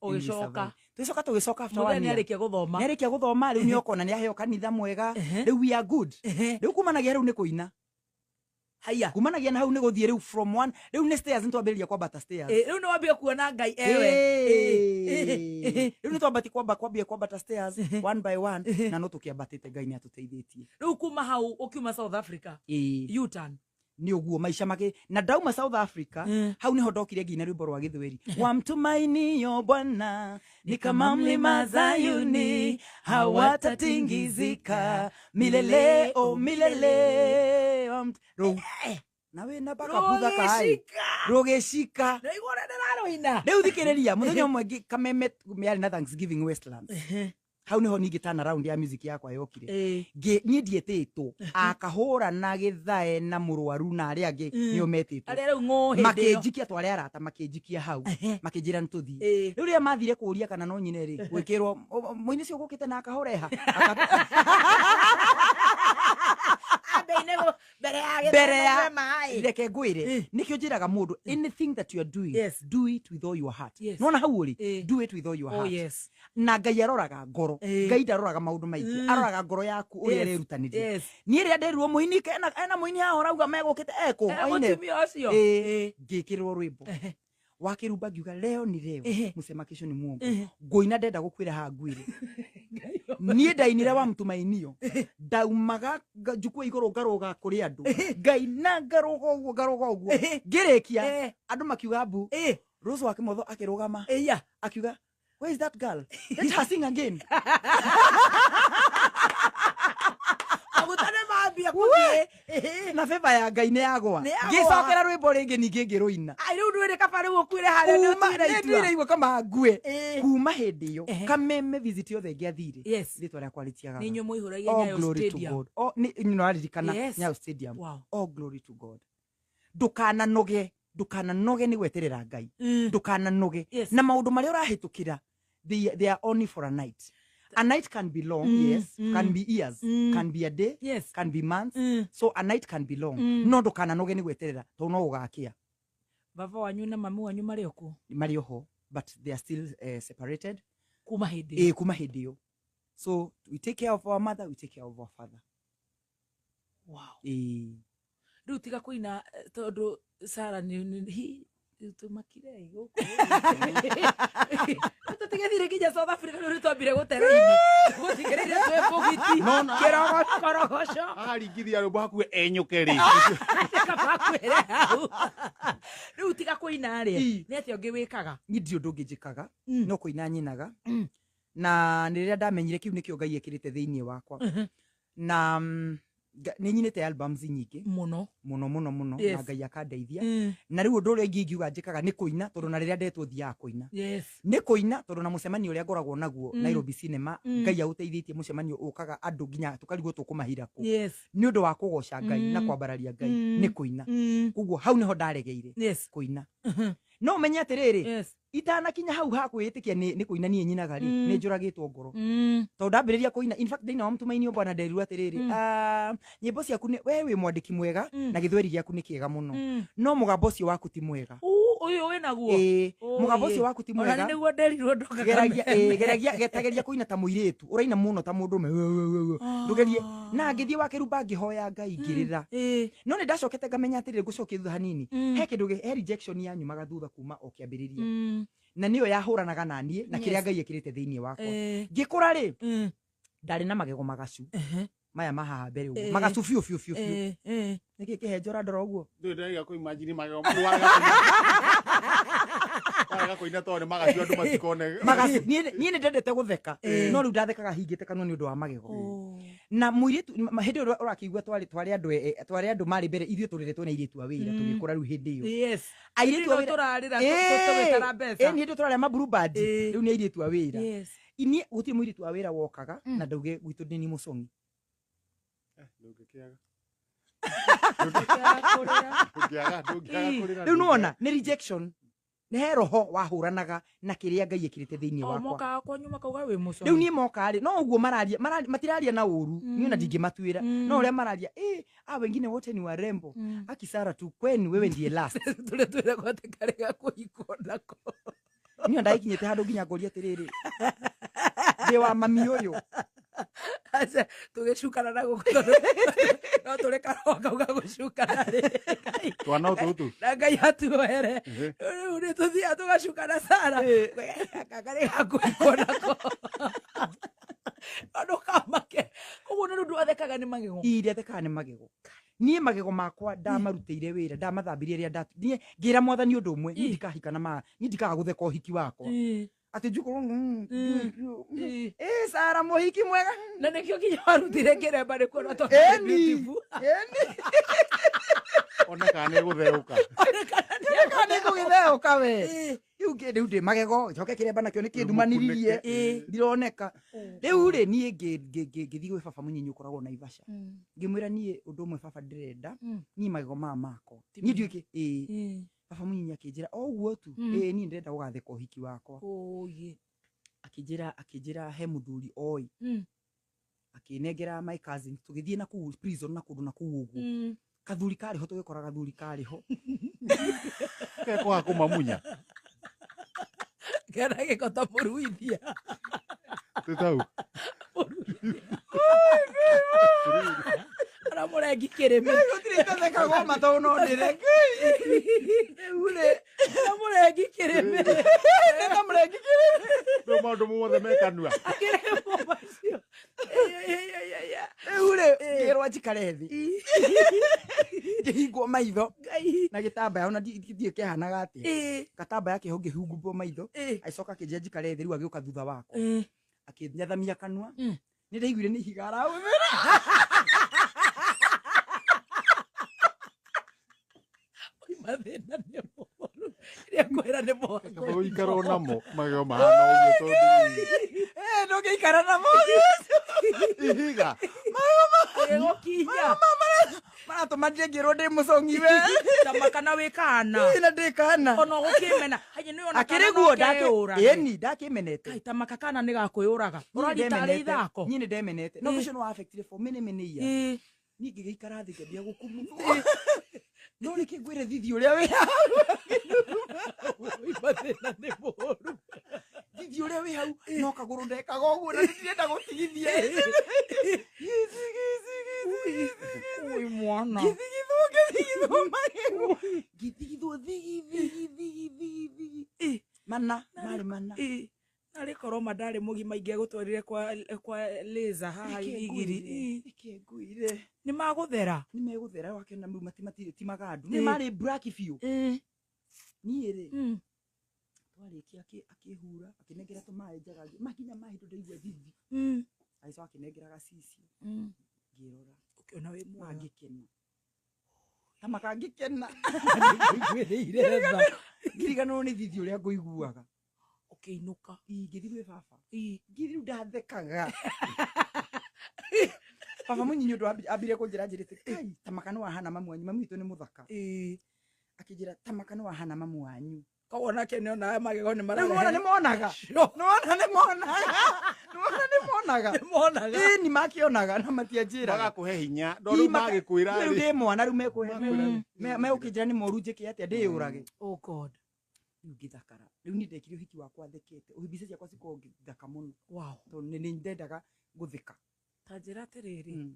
Speaker 1: And we
Speaker 2: Ũgĩcoka.
Speaker 1: survived. Tũgĩcoka after
Speaker 2: Mũthenya
Speaker 1: one year.
Speaker 2: nĩarĩkia gũthoma.
Speaker 1: Nĩarĩkia gũthoma, rĩu nĩokona nĩaheo kanitha mwega. Rĩu we are good. Rĩu kumanagia rĩu nĩ kũina.
Speaker 2: Haya.
Speaker 1: Kumanagia na hau nĩ gũthiĩ rĩu from one, rĩu nĩ stairs, nĩtwambĩrĩria kwambata stairs.
Speaker 2: Rĩu nĩ wambia kuona Ngai ewe.
Speaker 1: Rĩu nĩ twambati kwamba kwambia kwambata stairs one by one, na no tũkĩambatĩte, Ngai nĩ atũteithĩtie.
Speaker 2: Rĩu kuma hau ũkiuma South Africa, U-turn.
Speaker 1: Nĩ ũguo maica makĩ na ndauma South Africa, hau nĩho ndokire ngiina rwĩmbo rwa gĩthweri, wamtumainio Bwana ni kama mlima Zayuni, hawatatingizika milele o milele. Rũu na wĩna mpaka butha kai.
Speaker 2: Rũgĩcika.
Speaker 1: Rũgĩcika.
Speaker 2: Ndaigua ũrĩa ndĩrarũina.
Speaker 1: Rĩu thikĩrĩria, mũthenya ũmwe Kameme yarĩ na Thanksgiving Westlands. Hau nĩho ningĩ turn around ya music yakwa yokire. Niĩ ndietĩtwo, akahũra na Gĩthae na mũrwaru na arĩa angĩ nĩo metĩtwo.
Speaker 2: Arĩa rĩu ng'ũ hĩndĩ ĩyo.
Speaker 1: Makĩnjikia, tware arata makĩnjikia hau, makĩnjĩra nĩ tũthiĩ. Rĩu rĩrĩa mathire kũria kana no nyine rĩ, gwĩkĩrwo mũini ũcio ũgũkĩte na akahũreha
Speaker 2: Ambe-inĩ mbere ya
Speaker 1: mbere ya
Speaker 2: gĩthemba maĩ.
Speaker 1: Reke ngwĩre nĩkĩo njĩraga mũndũ, anything that you are doing, do it with all your heart. Nona hau ũrĩ, do it with all your heart. Na Ngai aroraga ngoro. Ngai ndaroraga maũndũ maingĩ, aroraga ngoro yaku ũrĩa ũrerutanĩria. Niĩ rĩrĩa nderirwo mũini ena mũini haha ũrauga megũkĩte ekũ
Speaker 2: Eh,
Speaker 1: oine.
Speaker 2: mũtumia ũcio.
Speaker 1: Ngĩkĩrwo rwĩmbo. Wakĩrumba ngiuga leo ni leo, musema kesho ni muongo. Ngũina ndenda gũkwĩra haha ngwĩre, niĩ ndainire wa mtumainio, ndaumaga njukua igũrũ ngarũga kũrĩ andũ, ngaina ngarũga ũguo ngarũga ũguo, ngĩrĩkia andũ makiuga mbu. Rose wa Kĩmotho akĩrũgama akiuga, "Where is that girl? Let her sing again."
Speaker 2: Maguta nĩ mambia kũthiĩ.
Speaker 1: Na favor ya Ngai nĩ yagwa.
Speaker 2: Nĩ yagwa.
Speaker 1: Ngĩcokera rwĩmbo rĩngĩ ningĩ ngĩrũina.
Speaker 2: Ai, rĩu ndwĩrĩ kaba rĩu ũkuire harĩa nĩ
Speaker 1: Kuma
Speaker 2: ũtuire
Speaker 1: nĩ
Speaker 2: itua.
Speaker 1: nduire igua kama ngue. Kuma hĩndĩ ĩyo, Kameme visit yothe ĩngĩathire, rĩtwa rĩakwa rĩtiagaga.
Speaker 2: Nĩ inyuĩ mũihũragia
Speaker 1: All
Speaker 2: Nyayo
Speaker 1: glory to
Speaker 2: Stadium.
Speaker 1: God. Oh, nĩ nĩwaririkana Nyayo Stadium. All glory to God. Ndũkananoge, ndũkananoge nĩ gweterera Ngai. Ndũkananoge. Na maũndũ marĩa ũrahĩtũkĩra, they are only for a night. A night can be long, yes, can be years, can be a day, can be months. So a night can be long. No ndũkananoge nĩ gweterera tondũ no gũgakĩa.
Speaker 2: Baba wanyu na mami wanyu marĩ o kuo?
Speaker 1: Marĩ oho, but they are still separated.
Speaker 2: Kuma hĩndĩ ĩyo.
Speaker 1: Ĩ, kuma hĩndĩ ĩyo. So we take care of our mother, we take care of our father. Ĩ.
Speaker 2: Rĩu tiga kũina tondũ Sara nĩ hi rĩu tũmakire gũkũ. Tũtigĩthire nginya South Africa, rĩu twambire gũtera-inĩ gũtigĩrĩire twĩ bũgiti kĩrogo korogoco.
Speaker 3: Aringithia rwĩmbo hakuhĩ enyũke rĩ.
Speaker 2: Kaba kwĩre hau rĩu tiga kũina rĩ, nĩ atĩa ũngĩ wĩkaga?
Speaker 1: Niĩ ndirĩ ũndũ ũngĩ njĩkaga, no kũina nyinaga. Na nĩ rĩrĩa ndamenyire kĩu nĩkĩo Ngai ekĩrĩte thĩinĩ wakwa. Na nĩ nyinĩte albums nyingĩ.
Speaker 2: Mũno.
Speaker 1: Mũno mũno mũno. Na Ngai akandeithia. Na rĩu ũndũ ũrĩa ingĩ ingiuga njĩkaga nĩ kũina, tondũ na rĩrĩa ndetwo thiaga kũina. Nĩ kũina, tondũ na mũcemanio ũrĩa ngoragwo naguo Nairobi Cinema, Ngai aũteithĩtie, mũcemanio ũkaga andũ nginya tũkarigwo tũkũmahira kũ nĩ ũndũ wa kũgoca Ngai na kwambararia Ngai nĩ kũina. Koguo hau nĩho ndaregeire kũina. No ũmenye atĩrĩrĩ, itanakinya hau ha kwĩĩtĩkia nĩ kũina niĩ nyinaga rĩ, nĩ njũragĩtwo ngoro tondũ ndambĩrĩria kũina. In fact, thĩinĩ wa mũtumaini bwana nderirwo atĩrĩrĩ, "Ah, nyĩmbo ciaku nĩ we wĩ mwandĩki mwega na gĩthweri gĩaku nĩ kĩega mũno, no mũgambo ũcio waku ti mwega."
Speaker 2: Ũyũ wĩnaguo.
Speaker 1: Ĩĩ, mũgambo ũcio waku ti
Speaker 2: Ona
Speaker 1: mwega.
Speaker 2: nĩ nĩguo nderirwo ndoka
Speaker 1: Geragia
Speaker 2: Kameme.
Speaker 1: ĩĩ, geragia getageria kũina ta mũirĩtu ũraina mũno ta mũndũrũme, ndũgerie. Na ngĩthiĩ wakĩrumba ngĩhoya Ngai ngĩrĩra. No nĩ ndacokete ngamenya atĩrĩrĩ, ngũcokia thutha hanini, he kĩndũ he rejection yanyumaga thutha kuma o kĩambĩrĩria, na nĩyo yahũranaga na niĩ na kĩrĩa Ngai ekĩrĩte thĩinĩ wakwa. Ngĩkũra rĩ, ndarĩ na magego magacu maya ma haha mbere ũguo, magacu biũ biũ biũ biũ. Nĩkĩ kĩhenjora ndora ũguo?
Speaker 3: Ndũrĩ ndĩraiga kũ imagine magego warega kũina tondũ nĩ magacu andũ matikone.
Speaker 1: Magacu. Niĩ nĩ ndendete gũtheka, no rĩu ndathekaga hingĩte kanua nĩ ũndũ wa magego. Na mũirĩtu hĩndĩ ĩyo ũrakĩigua twarĩ andũ twarĩ andũ marĩ mbere ithuĩ tũreretwo nĩ airĩtu a wĩra tũgĩkũra. Rĩu hĩndĩ ĩyo airĩtu a
Speaker 2: Rĩu
Speaker 1: wĩra
Speaker 2: tũrarĩra tũgĩtara mbeca.
Speaker 1: Ĩĩ, nĩ hĩndĩ tũrarĩa maburubandi. Rĩu nĩ airĩtu a wĩra. Inie gũtirĩ mũirĩtu wa wĩra wokaga na ndauge gwitũ ndĩ ni mũcong'i.
Speaker 3: Ndũngĩkĩaga.
Speaker 2: Ndũngĩaga kũrĩra.
Speaker 3: Ndũngĩaga kũrĩra.
Speaker 1: Rĩu nĩwona nĩ rejection, nĩ he roho wahũranaga na kĩrĩa Ngai ekĩrĩte thĩinĩ
Speaker 2: O
Speaker 1: wakwa.
Speaker 2: mokaga kwanyu makauga wĩ mũcong'i.
Speaker 1: Rĩu niĩ moka rĩ, no ũguo mararia, matiraria na ũru, niĩ ona ndingĩmatuĩra, no ũrĩa mararia, a wengine wote ni warembo, aki Sara tu kwenu wewe ndiye last.
Speaker 2: Tũrĩa twĩragwo atĩ karĩ ga kũhikwo nako.
Speaker 1: Niĩ ndagĩkinyĩte handũ nginya ngoria atĩrĩrĩ, ndĩ wa mami ũyũ?
Speaker 2: Aca tũgĩcukana na gũkũ tondũ no tũrĩ karoho kau ga gũcukana rĩ.
Speaker 3: Twana tũtũ.
Speaker 2: Na Ngai atuohere. Rĩu nĩ tũthiaga tũgacukana Sara. Karĩ ga kũhikwo nako. No ndũkamake. Koguo nĩ rĩu ndwathekaga nĩ magego.
Speaker 1: Iria thekaga nĩ magego. Niĩ magego makwa ndamarutĩire wĩra, ndamathambirie rĩrĩa niĩ ngĩra Mwathani ũndũ ũmwe, niĩ ndikahika na ma niĩ ndikaga gũtheka ũhiki wakwa atĩ njukũ ĩ Sara mũhiki mwega.
Speaker 2: Na nĩkĩo nginya warutire kĩremba nĩ kuona tondũ nĩ
Speaker 1: Ĩni.
Speaker 2: beautiful.
Speaker 1: Ĩni.
Speaker 3: One kana nĩ gũtheũka.
Speaker 1: Kana nĩ gũgĩtheũka we. Rĩu rĩu ndĩ magego njoke kĩremba nakĩo nĩ kĩndumaniririe, ndironeka. Rĩu rĩ, niĩ ngĩthiĩ gwĩ baba mũnyinyi ũkoragwo Naivasha, ngĩmwĩra niĩ ũndũ ũmwe baba ndĩrenda, niĩ magego maya makwa niĩ ndiũĩ kĩ ĩĩ. Baba mũnyinyi akĩnjĩra o ũguo tu, ĩĩ, niĩ ndĩrenda gũgatheka ũhiki wakwa. Akĩnjĩra he mũthuri oĩ, akĩnengera my cousin, tũgĩthiĩ na kũu prison na kũndũ na kũu ũguo, kathuri karĩ ho, tũgĩkora gathuri karĩ ho.
Speaker 3: Kekwaga kũmamunya.
Speaker 2: Kena gĩko ta mũruithia.
Speaker 3: Tĩtau.
Speaker 2: Kana mũrengi kĩrĩmĩ.
Speaker 1: Gũtirĩ itathekagwo ma tondũ no ndĩre. Rĩu rĩ,
Speaker 2: Kana mũrengi
Speaker 1: njikare thĩ, ngĩhingwo maitho
Speaker 2: Ngai.
Speaker 1: Na gĩtambaya, ona ndiĩ kĩahanaga atĩa. Gatambaya keho, ngĩhungwo maitho. Agĩcoka akĩnjĩra njikare thĩ. Rĩu agĩũka thutha wakwa, akĩnjathamia kanua. Nĩ ndaiguire nĩ ihiga arahũthĩra.
Speaker 2: Oi, mathĩna nĩ moru. Ĩrĩa ngwĩra nĩ moru.
Speaker 3: Kaba gũikara namo magego mahana ũguo tondũ
Speaker 1: Eh, ndũngĩikara namo.
Speaker 3: Ihiga.
Speaker 2: Agĩgũkinya.
Speaker 1: Maratũma ndĩngĩrwo ndĩ mũcong'i we.
Speaker 2: Tama kana wĩ kana.
Speaker 1: Na ndĩ kana.
Speaker 2: Ona ũgũkĩmena hanya nĩ ona
Speaker 1: Akĩrĩ guo.
Speaker 2: Ndakĩũraga.
Speaker 1: Ĩni ndakimenete.
Speaker 2: Kai, tamaka kana nĩ gakwĩyũraga ũrarita arĩ ithako.
Speaker 1: Niĩ nĩ ndemenete, no ũcio nĩ wa affected for many, many years. Niĩ ngĩgĩikara thĩ, ngĩambia gũkumuthwo, no rĩkĩ ngwĩre thithi ũrĩa wĩ hau.
Speaker 2: Oi, mathĩna nĩ moru.
Speaker 1: Thithi ũrĩa wĩ hau, no kagũrũ ndekaga ũguo na nĩndirenda gũtigithia.
Speaker 2: Oi, mwana.
Speaker 1: Ngĩthigithwo, ngĩthigithwo magego, ngĩthigithwo thigi thigi thigi thigi thigi, mana marĩ mana.
Speaker 2: Narĩ korwo ma ndarĩ mũgima ingĩagũtwarire kwa laser haha igiri.
Speaker 1: Reke ngwĩre.
Speaker 2: Nĩ magũthera.
Speaker 1: Nĩ megũthera wakĩona rĩu ti magandu, nĩ marĩ black biũ. Niĩ rĩ, twarĩkia akĩhura, akĩnengera tũmaĩ njaga, makinya maĩ ndaigua thithi. Agĩcoka akĩnengera gacicio, ngĩrora.
Speaker 2: Ũkĩona wĩ mwega.
Speaker 1: Mangĩkena ta makangĩkena.
Speaker 2: Ngwĩrĩire tha.
Speaker 1: Ngiriganĩrwo nĩ thithi ũrĩa ngũiguaga.
Speaker 2: Ũkĩinũka.
Speaker 1: Ngĩthiĩ gwĩ baba, ngĩthiĩ rĩu ndathekaga. Baba mũnyinyi ũndũ ambire kũnjĩra, njĩrĩte, "Kai, ta maka nĩ wahana mamu wanyu. Mami witũ nĩ mũthaka." Akĩnjĩra, "Ta maka nĩ wahana mamu wanyu."
Speaker 2: Koguo nake nĩ onaga magego nĩ
Speaker 1: Rĩu nĩwona nĩ monaga, nĩwona nĩ monaga, nĩwona nĩ monaga.
Speaker 2: Nĩ monaga.
Speaker 1: Ĩni makĩonaga na matianjĩraga.
Speaker 3: Magakũhe hinya no rĩu magĩkwĩra
Speaker 1: Rĩu
Speaker 3: rĩ
Speaker 1: ndĩ mwana, rĩu mekũhe
Speaker 3: Makwĩra
Speaker 1: megũkĩnjĩra nĩ moru, njĩke atĩa? Ndĩyũrage?
Speaker 2: Oh God.
Speaker 1: Rĩu ngĩthakara. Rĩu niĩ ndekire ũhiki wakwa thekete, mbica ciakwa cikoragwo ngĩthaka mũno tondũ nĩ ndendaga gũtheka.
Speaker 2: Ta njĩra atĩrĩrĩ.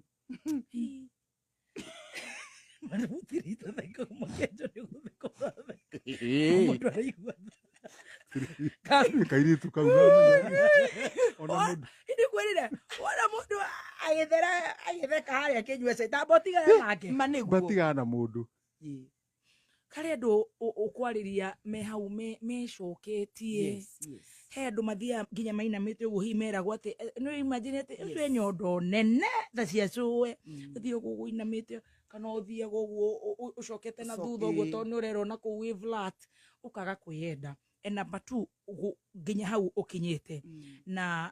Speaker 2: Marĩmũtirĩte thaiko makenjo nĩ gũtheka ũratheka. Mũndũ araigua
Speaker 3: Kairĩtu kau namenya ona mũndũ.
Speaker 2: Ĩndĩ kwĩrire wona mũndũ agĩthera agĩtheka harĩa akĩnyua cai tamba ũtigane nake.
Speaker 1: Ma nĩguo.
Speaker 3: Matigana na mũndũ.
Speaker 2: Karĩ andũ ũkwarĩria me hau mecoketie. He andũ mathiaga nginya mainamĩte ũguo, hihi meragwo atĩ nĩ imagine atĩ ũcio nyondo nene ta cia cũwe, ũthiĩ ũguo ũinamĩte kana ũthiaga ũguo ũcokete na thutha ũguo, tondũ nĩ ũrerwo na kũu wĩ flat, ũkaga kwĩyenda. And number two, nginya hau ũkinyĩte na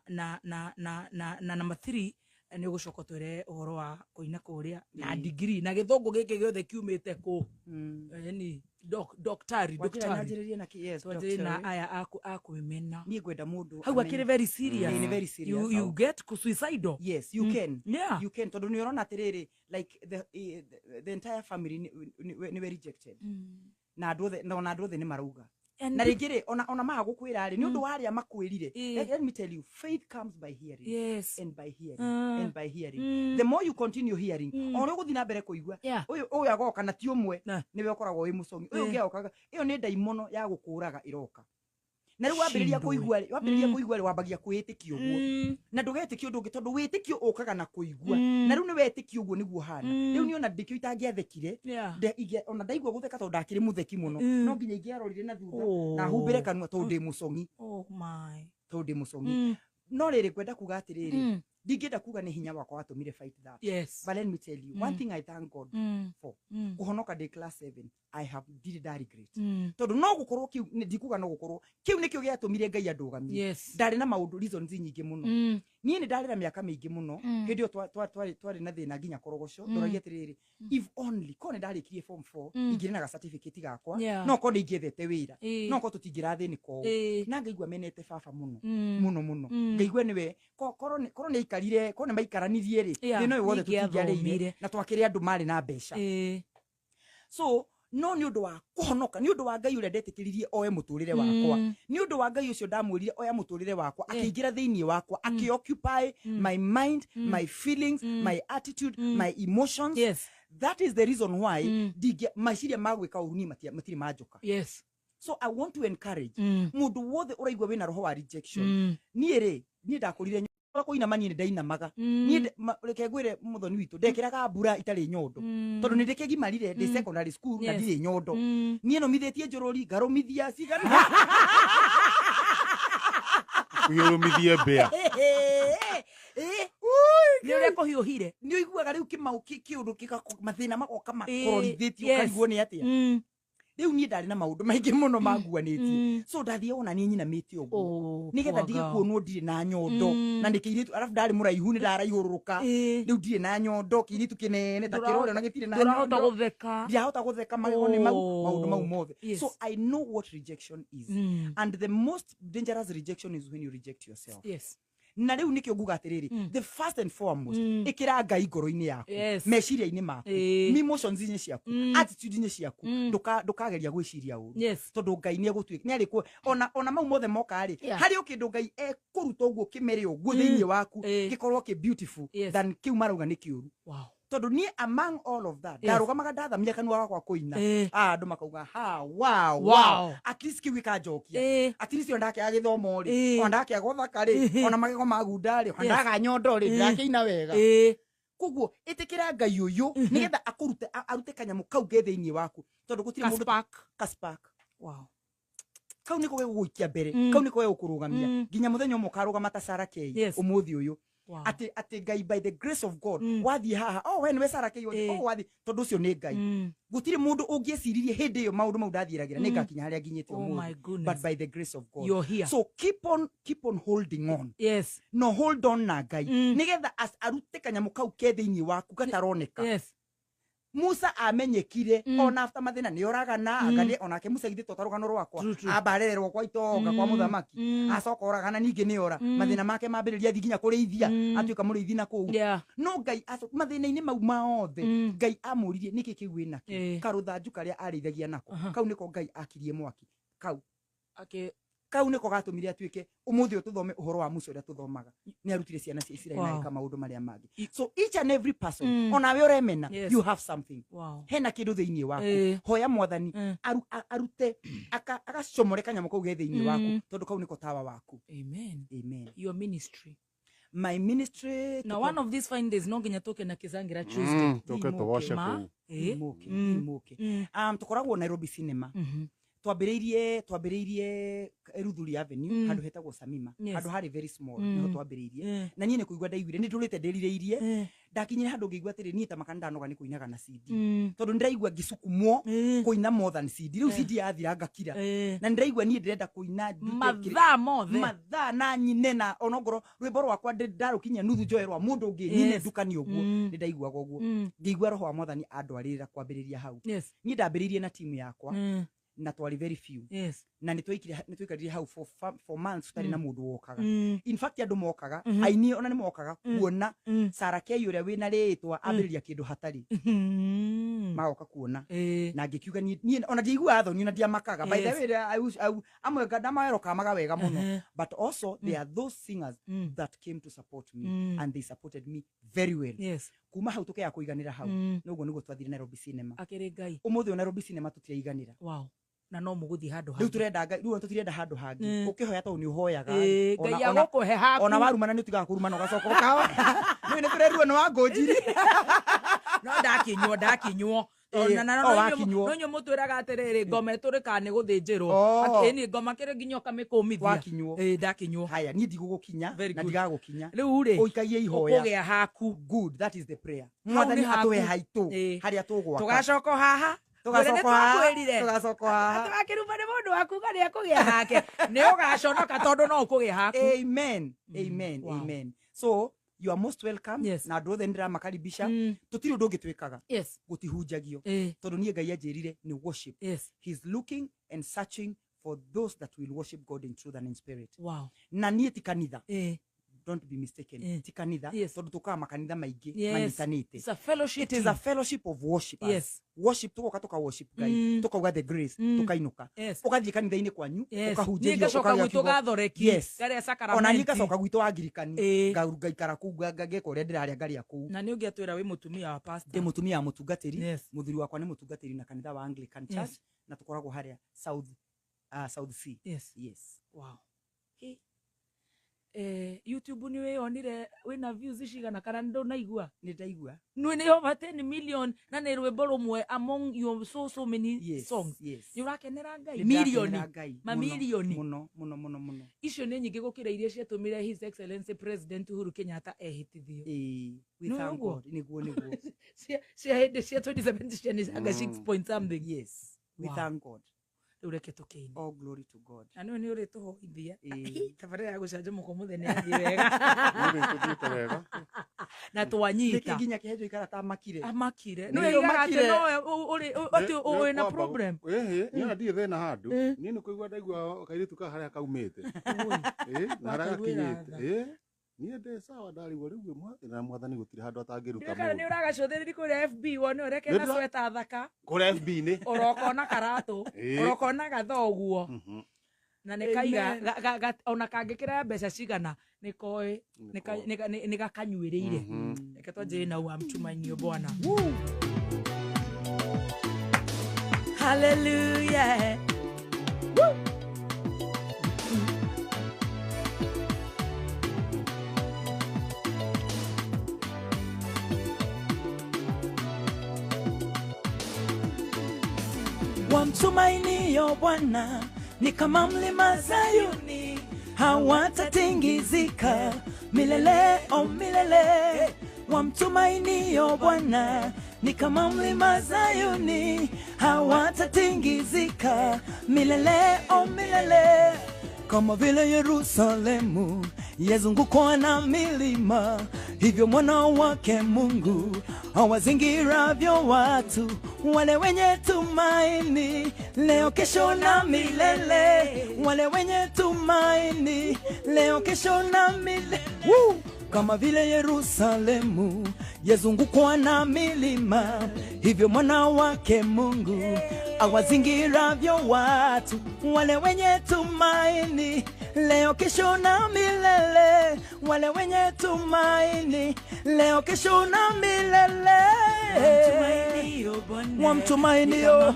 Speaker 2: number three, nĩ ũgũcoka ũtwĩre ũhoro wa kũina kũrĩa na degree na gĩthũngũ gĩkĩ gĩothe kiumĩte kũ. Ni doktari.
Speaker 1: Wanjĩra
Speaker 2: Doktari.
Speaker 1: Nyanjĩrĩrie na yes,
Speaker 2: twanjĩrĩrie na
Speaker 1: doctorate.
Speaker 2: aya akwĩmena.
Speaker 1: Niĩ ngwenda mũndũ
Speaker 2: Hau akĩrĩ very serious.
Speaker 1: Ĩĩ, nĩ very serious.
Speaker 2: You get suicidal.
Speaker 1: Yes, you can. You can, tondũ nĩ ũrona atĩrĩrĩ, like the entire family nĩ we rejected na andũ othe, na ona andũ othe nĩ marauga.
Speaker 2: And
Speaker 1: Na rĩngĩ rĩ, ona maga gũkwĩra rĩ, nĩ ũndũ wa arĩa makwĩrire. Let me tell you, faith comes by hearing and by hearing and by hearing. The more you continue hearing, o ũrĩa ũgũthiĩ na mbere kũigua, ũyũ agoka na ti ũmwe, nĩwe ũkoragwo wĩ mũcong'i ũyũ ũngĩ agokaga. Ĩyo nĩ ndaimono ya gũkũraga ĩroka, na rĩu wambĩrĩria
Speaker 2: Shindwe.
Speaker 1: kũigua rĩ, wambĩrĩria kũigua rĩ, wambagia kwĩĩtĩkia ũguo, na ndũgetĩkia ũndũ ũngĩ tondũ wĩtĩkio ũkaga na kũigua. Na rĩu nĩ wetĩkia ũguo nĩguo hana. Rĩu niĩ ona ndĩkĩo itangĩathekire. Ona ndaigua gũtheka, tondũ ndakĩrĩ mũtheki mũno, no nginya ingĩarorire na thutha na humbĩre kanua tondũ ndĩ mũcong'i.
Speaker 2: Oh my.
Speaker 1: Tondũ ndĩ mũcong'i. No rĩrĩ, ngwenda kuga atĩrĩrĩ, ndingĩenda kuga nĩ hinya wakwa watũmire fight that, but let me tell you one thing I thank God for: kũhonoka ndĩ class 7, I have ndirĩ nda regret, tondũ no gũkorwo kĩu ndikuga, no gũkorwo kĩu nĩkĩo gĩatũmire Ngai andũgamie. Ndarĩ na maũndũ, reasons nyingĩ mũno. Niĩ nĩ ndarĩ na mĩaka mĩingĩ mũno. Hĩndĩ ĩyo twarĩ na thĩna nginya korogoco. Ndoragia atĩrĩrĩ, if only korwo nĩ ndarĩkirie form 4, ingĩrĩ na ga certificate gakwa, no korwo nĩ ingĩethete wĩra, no korwo tũtingĩrathĩnĩka ũũ. Na ngaigua menete baba mũno mũno mũno. Ngaigua nĩwe korwo nĩ aikarire, korwo nĩ maikaranirie rĩ, thĩna ũyũ wothe
Speaker 2: ningĩathomire.
Speaker 1: tũtingĩarĩire na twakĩrĩ andũ marĩ na mbeca. So no nĩ ũndũ wa kũhonoka, nĩ ũndũ wa Ngai ũrĩa ndetĩkĩririe oe mũtũrĩre wakwa, nĩ ũndũ wa Ngai ũcio ndamwĩrire oya mũtũrĩre wakwa, akĩingĩra thĩinĩ wakwa, akĩoccupy my mind, my feelings, my attitude, my emotions. That is the reason why meciria ma gwĩka ũru niĩ matirĩ manjũka. So I want to encourage mũndũ wothe ũraigua wĩna roho wa rejection. Niĩ rĩ, niĩ ndakũrire Kũinama niĩ nĩ ndainamaga. Niĩ reke ngwĩre, mũthoni witũ, ndekĩraga mbura itarĩ nyondo, tondũ nĩ ndĩkĩgimarire ndĩ secondary school na ndirĩ nyondo. Niĩ nũmithĩtie njũrũri, ngarũmithia cigana.
Speaker 3: Ũgĩrũmithie mbĩa.
Speaker 2: Nĩ ũrĩa kũhiũhire.
Speaker 1: Nĩ ũiguaga rĩu kĩmau kĩũndũ mathĩna magoka makororithĩtie, ũkarigwo nĩ atĩa. Rĩu niĩ ndarĩ na maũndũ maingĩ mũno manguanĩtie. So ndathiĩ ona niĩ nyinamĩte ũguo nĩgetha ndige kuonwo ndirĩ na nyondo. Na nĩ kĩirĩtu, arabu ndarĩ mũraihu, nĩ ndaraihũrũrũka. Rĩu ndirĩ na nyondo, kĩirĩtu kĩnene ta kĩrore ona gĩtirĩ na
Speaker 2: Ndũrahota
Speaker 1: nyondo.
Speaker 2: gũtheka.
Speaker 1: Ndirahota gũtheka, magego nĩ mau. Maũndũ mau mothe. So I know what rejection is, and the most dangerous rejection is when you reject yourself. Na rĩu nĩkĩo nguga atĩrĩrĩ, the first and foremost, ĩkĩra Ngai ngoro-inĩ yaku, meciria-inĩ maku, emotions-inĩ ciaku, attitude-inĩ ciaku. Ndũkageria gwĩciria ũru, tondũ Ngai nĩ egũtuĩka nĩ arĩkũ ona mau mothe moka rĩ, harĩ o kĩndũ Ngai ekũruta ũguo kĩmere ũguo thĩinĩ waku, gĩkorwo kĩ beautiful than kĩu marauga nĩ kĩũru. Tondũ niĩ among all of that, ndarũgamaga ndathamia kanua gakwa kũina. Ah, andũ makauga ha, wow, wow. At least kĩu gĩkanjokia. At least ona ndakĩaga gĩthomo rĩ, ona ndakĩaga gũthaka rĩ, ona magego magunda rĩ, ona ndaga nyondo rĩ, ndĩrakĩina wega. Koguo ĩtĩkĩra Ngai ũyũ nĩgetha akũrute, arute kanyamũ kau ke thĩinĩ waku, tondũ gũtirĩ
Speaker 2: Ka
Speaker 1: mũndũ
Speaker 2: spark.
Speaker 1: Ka spark. Kau nĩko gegũgũikia mbere. Kau nĩko gegũkũrũgamia nginya mũthenya ũmwe ũkarũgama ta Sarah Kay. Ũmũthĩ ũyũ atĩ Ngai, by the grace of God, wathiĩ haha, oh, we nĩwe Sarah Kay. Oh, wathiĩ, tondũ ũcio nĩ Ngai. Gũtirĩ mũndũ ũngĩeciririe hĩndĩ ĩyo maũndũ mau ndathiĩragĩra nĩ ngakinya harĩa nginyĩte
Speaker 2: Oh my
Speaker 1: ũmũthĩ,
Speaker 2: goodness.
Speaker 1: but by the grace of God
Speaker 2: You're here.
Speaker 1: So keep on holding on. No hold on na Ngai, nĩgetha arute kanyamũ kau ke thĩinĩ waku gataroneka. Musa amenyekire ona after mathĩna nĩ oragana. Anga nĩ onake Musa githĩ to ta rũgano rwakwa?
Speaker 2: True, true.
Speaker 1: Amba arererwo kwa itonga kwa mũthamaki, acoka oragana, ningĩ nĩ ora. Mathĩna make mambĩrĩria, athiĩ nginya kũrĩithia, atuĩka mũrĩithi na kũu. No Ngai mathĩna-inĩ mau maothe, Ngai amũririe, nĩkĩ kĩu wĩnakĩo? Karũthanju karĩa arĩithagia nako, kau nĩko Ngai akirie mwaki kau. Kau nĩko gatũmire atuĩke ũmũthĩ ũyũ tũthome ũhoro wa Musa ũrĩa tũthomaga, nĩ arutire ciana cia Isiraeli na agĩka maũndũ marĩa mangĩ. So each and every person, onawe ũremena, you have something. Hena kĩndũ thĩinĩ waku. Hoya Mwathani arute agacomore kanyamũ kau ge thĩinĩ waku, tondũ kau nĩko tawa waku.
Speaker 2: Amen.
Speaker 1: Amen.
Speaker 2: Your ministry.
Speaker 1: My ministry.
Speaker 2: Na one of these fine days no nginya tũke na Kĩzangĩra Tuesday.
Speaker 3: Tũke tũgoce
Speaker 2: Ma.
Speaker 3: kũu.
Speaker 1: Moke, moke. Tũkoragwo Nairobi Cinema. Twambĩrĩirie Ruthuri Avenue, handũ hetagwo Samima, handũ harĩ very small. Nĩho twambĩrĩirie. Na niĩ nĩ kũigua ndaiguire nĩ ndũrĩte ndĩrirĩirie. Ndakinyire handũ ngĩigua atĩrĩ, niĩ ta maka nĩndanoga nĩ kũinaga na CD, tondũ nĩndĩraigua ngĩcukumwo kũina more than CD. Rĩu CD yathira ngakira, na nĩndĩraigua niĩ ndĩrenda kũina ndute
Speaker 2: Mathaa mothe.
Speaker 1: Mathaa na nyine, na onongorwo rwĩmbo rwakwa ndarũkinyia nuthu, njoe rwa mũndũ ũngĩ nyine, ndukani ũguo. Nĩ ndaiguaga ũguo. Ngĩigua roho wa Mwathani andwarĩrĩra kwambĩrĩria hau. Niĩ ndambĩrĩirie na timu yakwa, na twarĩ very few. Na nĩ twaikarire hau for months tũtarĩ na mũndũ wokaga. In fact, andũ mokaga, aini ona nĩ mokaga kuona Sarah Kay ũrĩa wĩna rĩtwa ambĩrĩria kĩndũ hatarĩ. Magoka kuona. Na ngĩkiuga niĩ ona ndiaiguaga thoni, ona ndiamakaga, by the way. Amwe ndamawerokamaga wega mũno. But also there are those singers that came to support me, and they supported me very well. Kuma hau tũkĩaga kũiganĩra hau. Noguo nĩguo twathire Nairobi Cinema.
Speaker 2: Akĩrĩ Ngai.
Speaker 1: Ũmũthĩ ũyũ Nairobi Cinema tũtiraiganĩra.
Speaker 2: Wow. Na no mũgũthiĩ handũ
Speaker 1: Rĩu
Speaker 2: hangĩ.
Speaker 1: tũrenda Ngai, rĩu tũtirenda handũ hangĩ. Ũkĩhoya tondũ nĩ ũhoyaga.
Speaker 2: Ngai agũkũhe haku.
Speaker 1: Ona warumana nĩ ũtigaga kũrumana, ũgacoka ũkahoya. Nĩ nĩ tũrerirwo nĩ wangũnjiri.
Speaker 2: No ndakinywo, ndakinywo. Na
Speaker 1: Oh, wakinywo.
Speaker 2: no inyuĩ mũtwĩraga atĩrĩrĩ, ngoma ĩtũrĩkaga nĩ gũthĩnjĩrwo.
Speaker 1: Oh.
Speaker 2: Ĩni ngoma kĩrĩ nginya ũkamĩkũmithia.
Speaker 1: Wakinywo.
Speaker 2: Ndakinywo.
Speaker 1: Haya, niĩ ndigũgũkinya
Speaker 2: Very
Speaker 1: na
Speaker 2: good.
Speaker 1: ndigagũkinya.
Speaker 2: Rĩu rĩ,
Speaker 1: Ũikagie ihoya.
Speaker 2: ũkũgĩa haku.
Speaker 1: Good, that is the prayer.
Speaker 2: Hau
Speaker 1: Mwathani
Speaker 2: nĩ haku.
Speaker 1: atũhe haitũ, harĩa tũgwaka.
Speaker 2: Tũgacoka haha.
Speaker 1: Tũgacoka haha,
Speaker 2: Twĩrire.
Speaker 1: tũgacoka haha.
Speaker 2: Atĩ wakĩruma nĩ mũndũ wakuga nĩ ekũgĩa hake, nĩ ũgaconoka tondũ no ũkũgĩa haku.
Speaker 1: Amen, amen. Amen. So you are most welcome. Na andũ othe nĩndĩramakaribisha. Tũtirĩ ũndũ ũngĩ twĩkaga. Gũtihunjagio, tondũ niĩ Ngai anjĩrire nĩ worship. He's looking and searching for those that will worship God in truth and in spirit. Na niĩ ti kanitha. Don't be mistaken, ti kanitha, tondũ tũkaga makanitha maingĩ manyitanĩte.
Speaker 2: It's a fellowship.
Speaker 1: It is a fellowship of worshipers. Worship, tũgoka tũka worship Ngai, tũkauga the grace, tũkainũka. Ũgathiĩ kanitha-inĩ kwanyu, ũkahunjĩrio,
Speaker 2: Niĩ ngacoka
Speaker 1: ũkagĩa
Speaker 2: gwitũ
Speaker 1: kiugo.
Speaker 2: gathoreki. Ngarĩa
Speaker 1: Ona niĩ
Speaker 2: sakaramenti.
Speaker 1: ngacoka gwitũ Angirikani, ngaikara kũu, ngeka ũrĩa ndĩrarĩa, ngarĩa kũu.
Speaker 2: Na nĩ ũngĩatwĩra wĩ mũtumia wa pastor.
Speaker 1: Ndĩ mũtumia wa mũtungatĩri. Mũthuri wakwa nĩ mũtungatĩri na kanitha wa Anglican Church, na tũkoragwo harĩa South, South C. Yes.
Speaker 2: Wow. YouTube nĩ wĩyonire wĩna views cigana kana ndũnaigua?
Speaker 1: Nĩ ndaigua.
Speaker 2: Nĩ over 10 million na nĩ rwĩmbo rũmwe among your so many
Speaker 1: Yes,
Speaker 2: songs.
Speaker 1: yes.
Speaker 2: Nĩ ũrakenera Ngai?
Speaker 1: Nĩ ndakenera
Speaker 2: Mirioni.
Speaker 1: Ngai mũno,
Speaker 2: Mamirioni.
Speaker 1: mũno mũno mũno mũno.
Speaker 2: Icio nĩ nyingĩ gũkĩra iria ciatũmire His Excellency President Uhuru Kenyatta ehĩtithio.
Speaker 1: Ĩĩ, we
Speaker 2: Nĩ
Speaker 1: thank
Speaker 2: ũguo?
Speaker 1: God. Nĩguo nĩguo.
Speaker 2: Cia hĩndĩ cia 2017 cianĩ anga 6 point something.
Speaker 1: Yes, we
Speaker 2: Wow.
Speaker 1: thank God.
Speaker 2: Rĩu reke tũkĩine.
Speaker 1: All glory to God.
Speaker 2: Na nĩwe nĩ ũrĩtũhoithia.
Speaker 1: Ĩĩ.
Speaker 2: Tabarĩra ya gũcanjamũka ũmũthĩ nĩ yathiĩ wega.
Speaker 3: Nĩ tũthiĩte wega.
Speaker 2: Na
Speaker 1: Nĩkĩ
Speaker 2: twanyita.
Speaker 1: nginya kĩhenjo ikara tamakire?
Speaker 2: Amakire.
Speaker 1: Nĩ
Speaker 2: Nĩ oigaga atĩ
Speaker 1: ũmakire.
Speaker 2: nowe atĩ wĩna problem.
Speaker 3: Ĩhĩ, niĩ ona ndirĩ thĩna handũ. Niĩ nĩ kũigua ndaigua kairĩtu ka harĩa kaumĩte. Ĩĩ, na harĩa
Speaker 2: Wakaiguĩra
Speaker 3: gakinyĩte.
Speaker 2: tha.
Speaker 3: Ĩĩ, niĩ ndĩ sawa ndarigwo rĩu na mwathani gũtirĩ handũ atangĩruta
Speaker 2: Ndiũĩ kana nĩ
Speaker 3: mũndũ.
Speaker 2: ũragacũthĩrĩria kũrĩa FB wone ũrĩa kena
Speaker 3: Nĩ ndĩra-
Speaker 2: sweta thaka.
Speaker 3: Kũrĩa FB-inĩ.
Speaker 2: Ũrokona karatũ.
Speaker 3: Ĩĩ.
Speaker 2: Ũrokona gathoguo.
Speaker 3: Mhm.
Speaker 2: Na nĩ kaiga
Speaker 1: Amen.
Speaker 2: ona kangĩkĩra mbeca cigana nĩ koĩ nĩ gakanyuĩrĩire. Reke twanjĩrĩrie na wamtumainio Bwana. Hallelujah. Woo!
Speaker 1: Wamtumainio Bwana ni kama mlima Zayuni, hawatatingizika milele o milele. Wamtumainio Bwana ni kama mlima Zayuni, hawatatingizika milele o milele. Kama vile Yerusalemu yazungukwa na milima, hivyo mwana wake Mungu awazingiravyo watu wale wenye tumaini leo, kesho na milele. Wale wenye tumaini leo, kesho na milele. Woo! Kama vile Yerusalemu yazungukwa na milima, hivyo mwana wake Mungu awazingiravyo watu wale wenye tumaini leo, kesho na milele. Wale wenye tumaini leo, kesho na milele. Wamtumainio,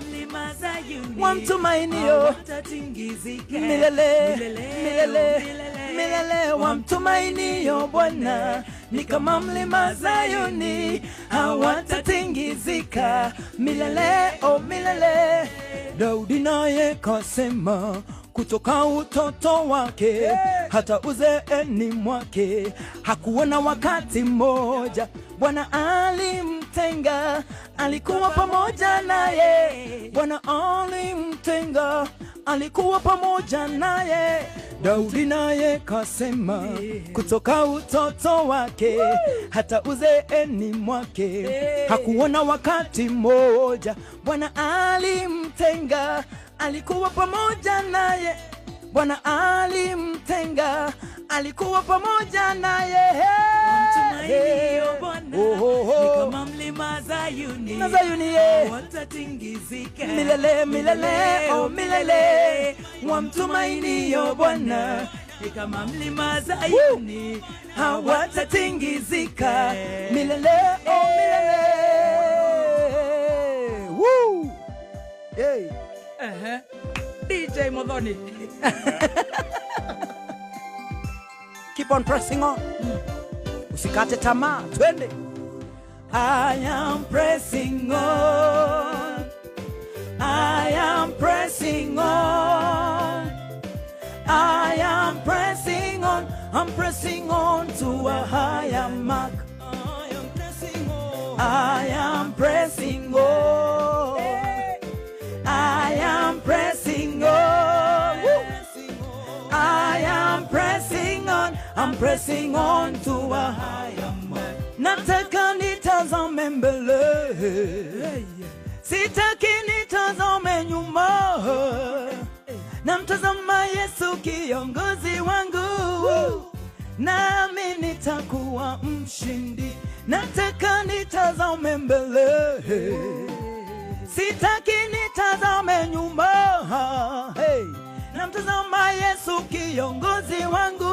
Speaker 1: wamtumainio milele, milele, milele. Wamtumainio Bwana ni kama mlima Zayuni, hawatatingizika milele o milele. Daudi naye kasema kutoka utoto wake hata uzeeni mwake hakuona wakati mmoja Bwana alimtenga, alikuwa pamoja naye. Bwana alimtenga, alikuwa pamoja naye. Daudi naye kasema kutoka utoto wake hata uzeeni mwake hakuona wakati mmoja Bwana alimtenga, alikuwa pamoja naye. Bwana alimtenga, alikuwa pamoja naye.
Speaker 2: Wamtumainio Bwana ni kama mlima Zayuni,
Speaker 1: na Zayuni
Speaker 2: hawatatingizika
Speaker 1: milele, milele, oh milele. Wamtumainio Bwana
Speaker 2: ni kama mlima Zayuni,
Speaker 1: hawatatingizika milele, oh milele. Woo! Hey.
Speaker 2: DJ Muthoni.
Speaker 1: Keep on pressing on. Usikate tamaa, twende. I am pressing on. I am pressing on. I am pressing on. I'm pressing on to a higher mark. I am pressing on. I am pressing on. I am pressing on. I am pressing on. I'm pressing on to a higher mark. Nataka nitazame mbele, sitaki nitazame nyuma. Namtazama Yesu kiongozi wangu, nami nitakuwa mshindi. Nataka nitazame mbele, sitaki nitazame nyuma. Hey. Namtazama Yesu kiongozi wangu,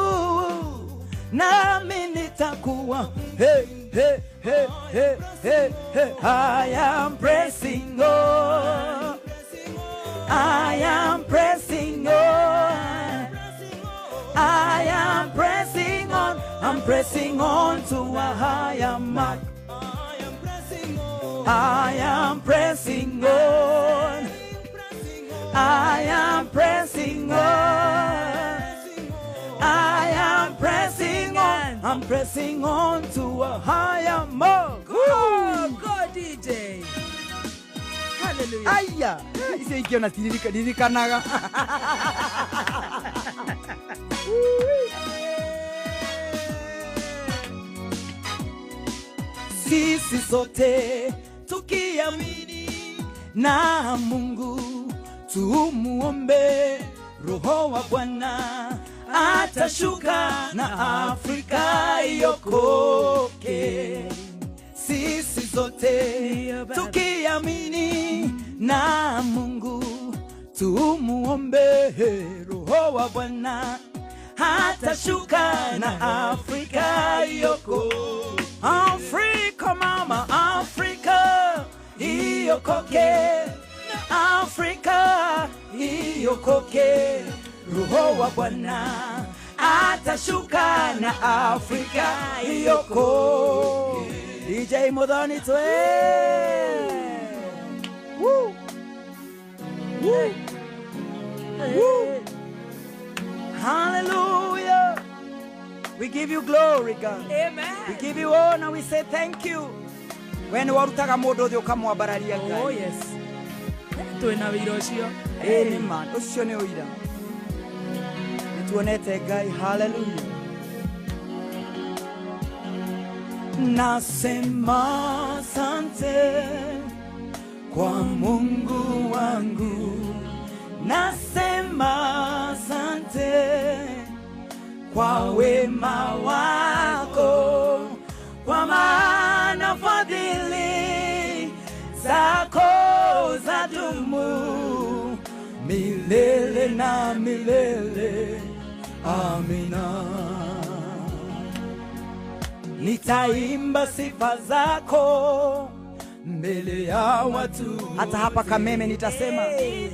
Speaker 1: nami nitakuwa hey, hey, hey, hey, hey, hey. I am pressing on. I am pressing on. I am pressing am pressing on to a higher mark. I am pressing on. I am pressing on. I am pressing on. I'm pressing on to a higher mark.
Speaker 2: Go, go DJ. Hallelujah.
Speaker 1: Aya, icio ingĩona tiririkanaga. Sisi sote tukiamini na Mungu tumuombe, Roho wa Bwana atashuka na Afrika iokoke. Sisi sote tukiamini na Mungu tumuombe, Roho wa Bwana atashuka na Afrika iokoke. Afrika mama, Afrika iokoke, Afrika iokoke, Roho wa Bwana atashuka na Afrika iokoke. DJ Muthoni twe. Woo. Woo. Woo. Hallelujah. We give you glory, God.
Speaker 2: Amen.
Speaker 1: We give you honor. We say thank you. When warutaga mundu uthi ukamwambararia Ngai.
Speaker 2: Oh yes. Twina wira ucio.
Speaker 1: Ĩ nĩ ma, ucio nĩ ũira. Nĩtuonete Ngai. Hallelujah. Nasema asante kwa Mungu wangu. Nasema asante kwa wema wako, kwa maana fadhili zako zadumu milele na milele. Amina. Nitaimba sifa zako mbele ya watu. Hata hapa Kameme nitasema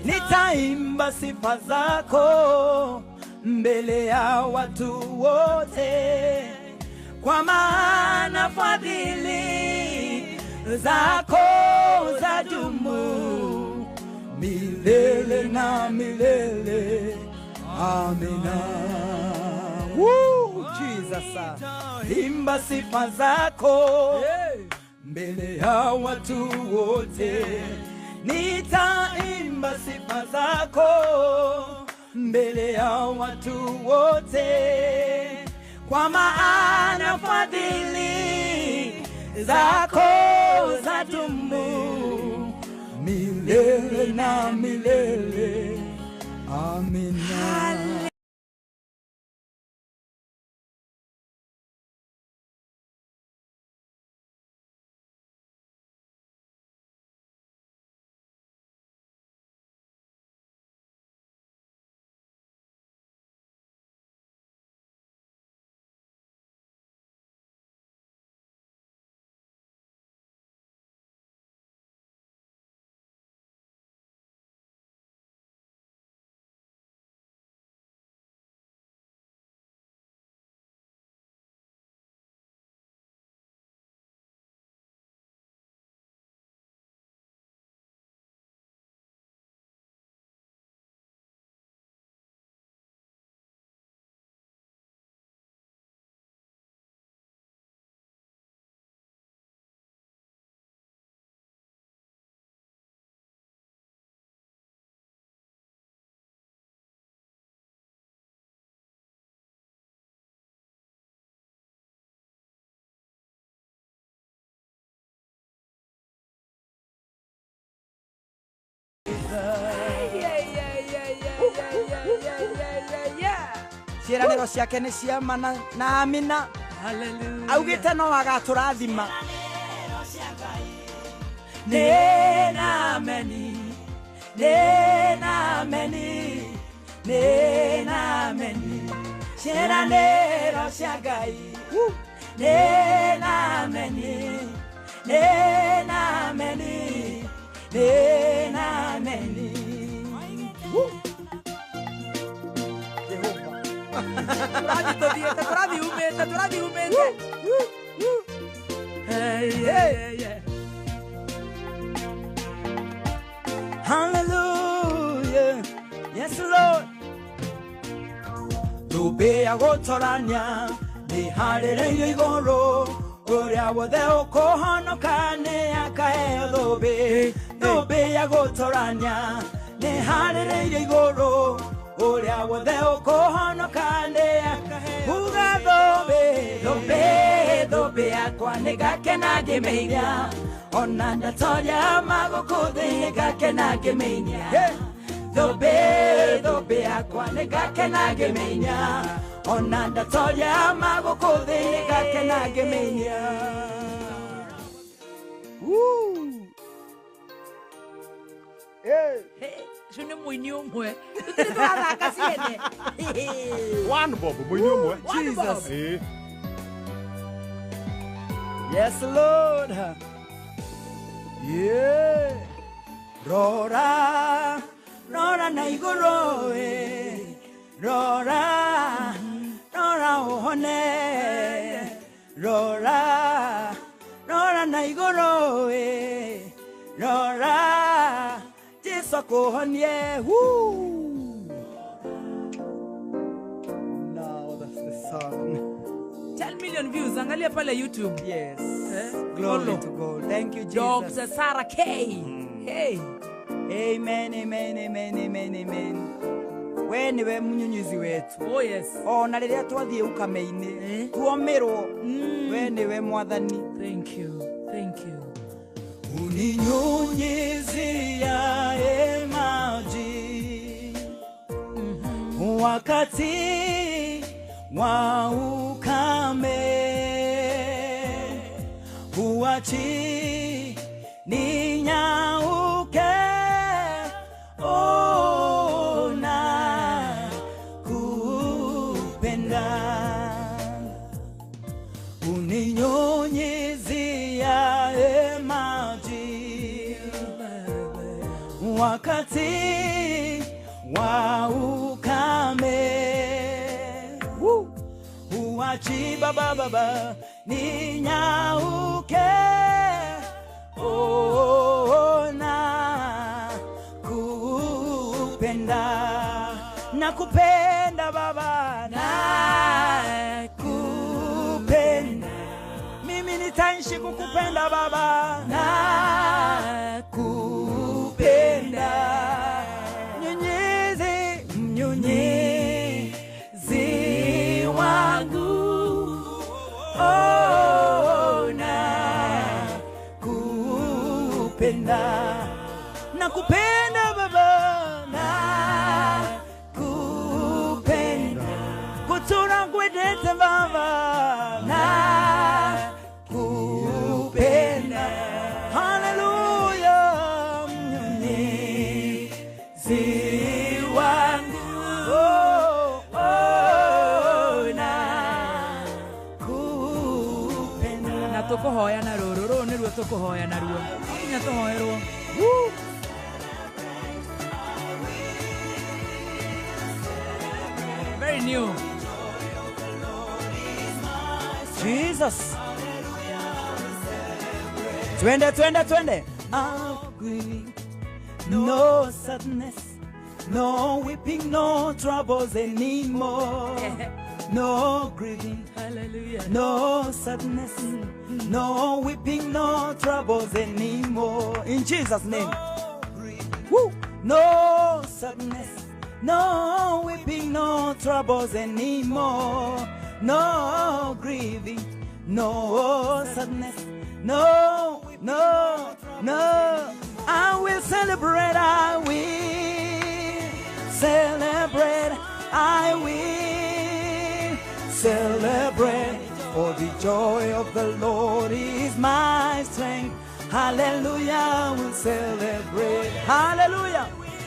Speaker 1: nitaimba sifa zako mbele ya watu wote, kwa maana fadhili zako zadumu milele na milele. Amina. Woo, Jesus. Imba sifa zako mbele ya watu wote. Nitaimba sifa zako mbele ya watu wote, kwa maana fadhili zako zadumu milele na milele. Amina. Ciĩranĩro ciake nĩ cia ma na amina.
Speaker 2: Hallelujah.
Speaker 1: Augĩte no agatũrathima. Nena ameni, nena ameni, nena ameni. Ciĩranĩro cia Ngai. Nena ameni, nena ameni, nena ameni. Jehova.
Speaker 2: Tũrathiĩ tũthiĩte, tũrathiĩ umĩte, tũrathiĩ umĩte. Hey, yeah, yeah, yeah.
Speaker 1: Hallelujah. Yes, Lord. Thũmbĩ ya gũtorania nĩharĩrĩirio igũrũ, ũrĩa wothe ũkũhonoka nĩakaheo thũmbĩ. Thũmbĩ ya gũtorania nĩharĩrĩirio igũrũ, ũrĩa wothe ũkũhonoka nĩakaheo. Uga thũmbĩ, thũmbĩ, thũmbĩ yakwa nĩngakena ngĩmĩinia, ona ndatoria magũkũ thĩ nĩngakena ngĩmĩinia. Thũmbĩ, thũmbĩ yakwa nĩngakena ngĩmĩinia, ona ndatoria magũkũ thĩ nĩngakena ngĩmĩinia. Woo! Hey.
Speaker 2: Hey, ũcio nĩ mũini ũmwe. Tũtirĩ tũrathaka ciene.
Speaker 3: One bob, mũini ũmwe.
Speaker 2: One bob.
Speaker 1: Jesus.
Speaker 3: Ĩĩ.
Speaker 1: Yes, Lord. Yeah. Rora, rora na igũrũ, eh. Rora, rora ũhone. Rora, rora na igũrũ, eh. Rora, Jesu akũhonie. Woo. Now that's the song.
Speaker 2: 10 million views, angalia pale YouTube.
Speaker 1: Yes.
Speaker 2: Eh?
Speaker 1: Glory
Speaker 2: Follow.
Speaker 1: to God. Thank you, Jesus.
Speaker 2: Dr. Sarah K. Hey.
Speaker 1: Amen, amen, amen, amen, amen. We niwe munyunyuzi wetu.
Speaker 2: Oh yes.
Speaker 1: Ona rĩrĩa twathiĩ ukame-inĩ,
Speaker 2: Eh?
Speaker 1: tuomĩrwo, we niwe mwathani.
Speaker 2: Thank you. Thank you.
Speaker 1: Uninyunyiziaye maji wakati wa ukame, huachi ninyauke, ona kupenda. Uninyunyiziaye maji wakati wa ukame, huachi baba baba ninyauke, ona kupenda, nakupenda baba, nakupenda, mimi nitaishi kukupenda baba, nakupenda. Mnyunyizi, mnyunyizi wangu, oh, nakupenda, nakupenda baba, nakupenda, kutura ngwendete baba, nakupenda. Haleluya, mnyunyizi wangu, oh, oh, nakupenda.
Speaker 2: Na tũkũhoya na rũrũ, rũrũ nĩruo tũkũhoya naruo. No nginya tũhoerwo.
Speaker 1: Woo!
Speaker 2: Very new.
Speaker 1: Jesus. Twende, twende, twende. No sadness, no weeping, no troubles anymore. No grieving,
Speaker 2: Hallelujah.
Speaker 1: no sadness, no weeping, no troubles anymore. In Jesus' name. Woo. No sadness, no weeping, no troubles anymore. No grieving, no sadness, no, no, no. I will celebrate, I will celebrate, I will celebrate. For the joy of the Lord is my strength. Hallelujah, I will celebrate. Hallelujah,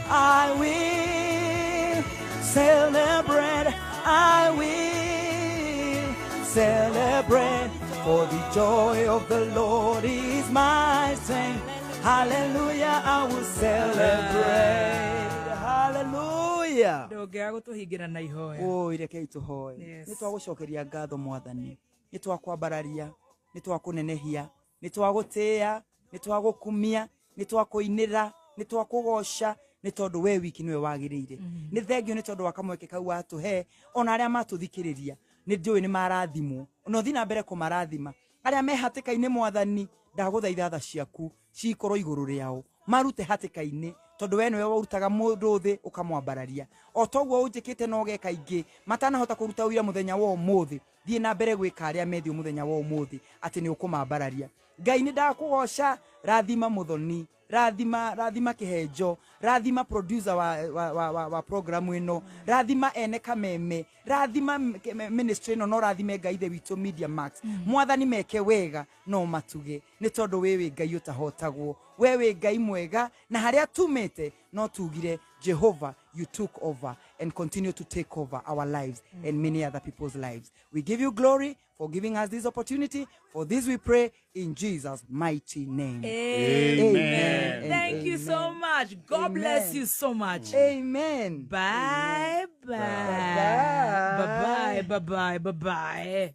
Speaker 1: I will celebrate. I will celebrate. For the joy of the Lord is my strength. Hallelujah, I will celebrate. Hallelujah.
Speaker 2: Ndũngĩaga gũtũhingĩra na ihoya.
Speaker 1: Oi, rekei tũhoe.
Speaker 2: Yes.
Speaker 1: Nĩ twagũcokeria ngatho Mwathani, nĩ twakwambararia, nĩ twakũnenehia, nĩ twagũtĩĩa, nĩ twagũkumia, nĩ twakũinĩra, nĩ twakũgoca, nĩ tondũ we wiki nĩwe wagĩrĩire. Nĩ thengio nĩ tondũ wa kamweke kau watũhe, ona arĩa matũthikĩrĩria nĩ njũĩ nĩ marathimwo, ona ũthiĩ na mbere kũmarathima. Arĩa me hatĩka-inĩ Mwathani, ndagũthaitha tha ciaku cikorwo igũrũ rĩao, marute hatĩka-inĩ, tondũ we nĩwe ũrutaga mũndũ thĩ ũkamwambararia. O toguo ũnjĩkĩte na ũgeka ingĩ matanahota kũruta ũira mũthenya wa ũmũthĩ, thiĩ na mbere gwĩka arĩa methiũ mũthenya wa ũmũthĩ atĩ nĩ ũkũmambararia. Ngai nĩ ndakũgoca, rathima Mũthoni, rathima rathima Kĩhenjo, rathima producer wa programu ĩno, rathima ene Kameme, rathima ministry ĩno, no rathime Ngai Ithe witũ Media Max. Mwathani meke wega no matuge, nĩ tondũ wĩ wĩ Ngai ũtahotagwo, we wĩ Ngai mwega, na harĩa tumĩte no tugire Jehovah, you took over and continue to take over our lives and many other people's lives. We give you glory for giving us this opportunity. For this we pray in Jesus' mighty name.
Speaker 2: Amen.
Speaker 1: Amen.
Speaker 2: Thank you so
Speaker 1: Amen.
Speaker 2: much. God bless
Speaker 1: Amen.
Speaker 2: you so much.
Speaker 1: Amen.
Speaker 2: Bye bye.
Speaker 1: Bye-bye.
Speaker 2: Bye bye. Bye bye. Bye bye.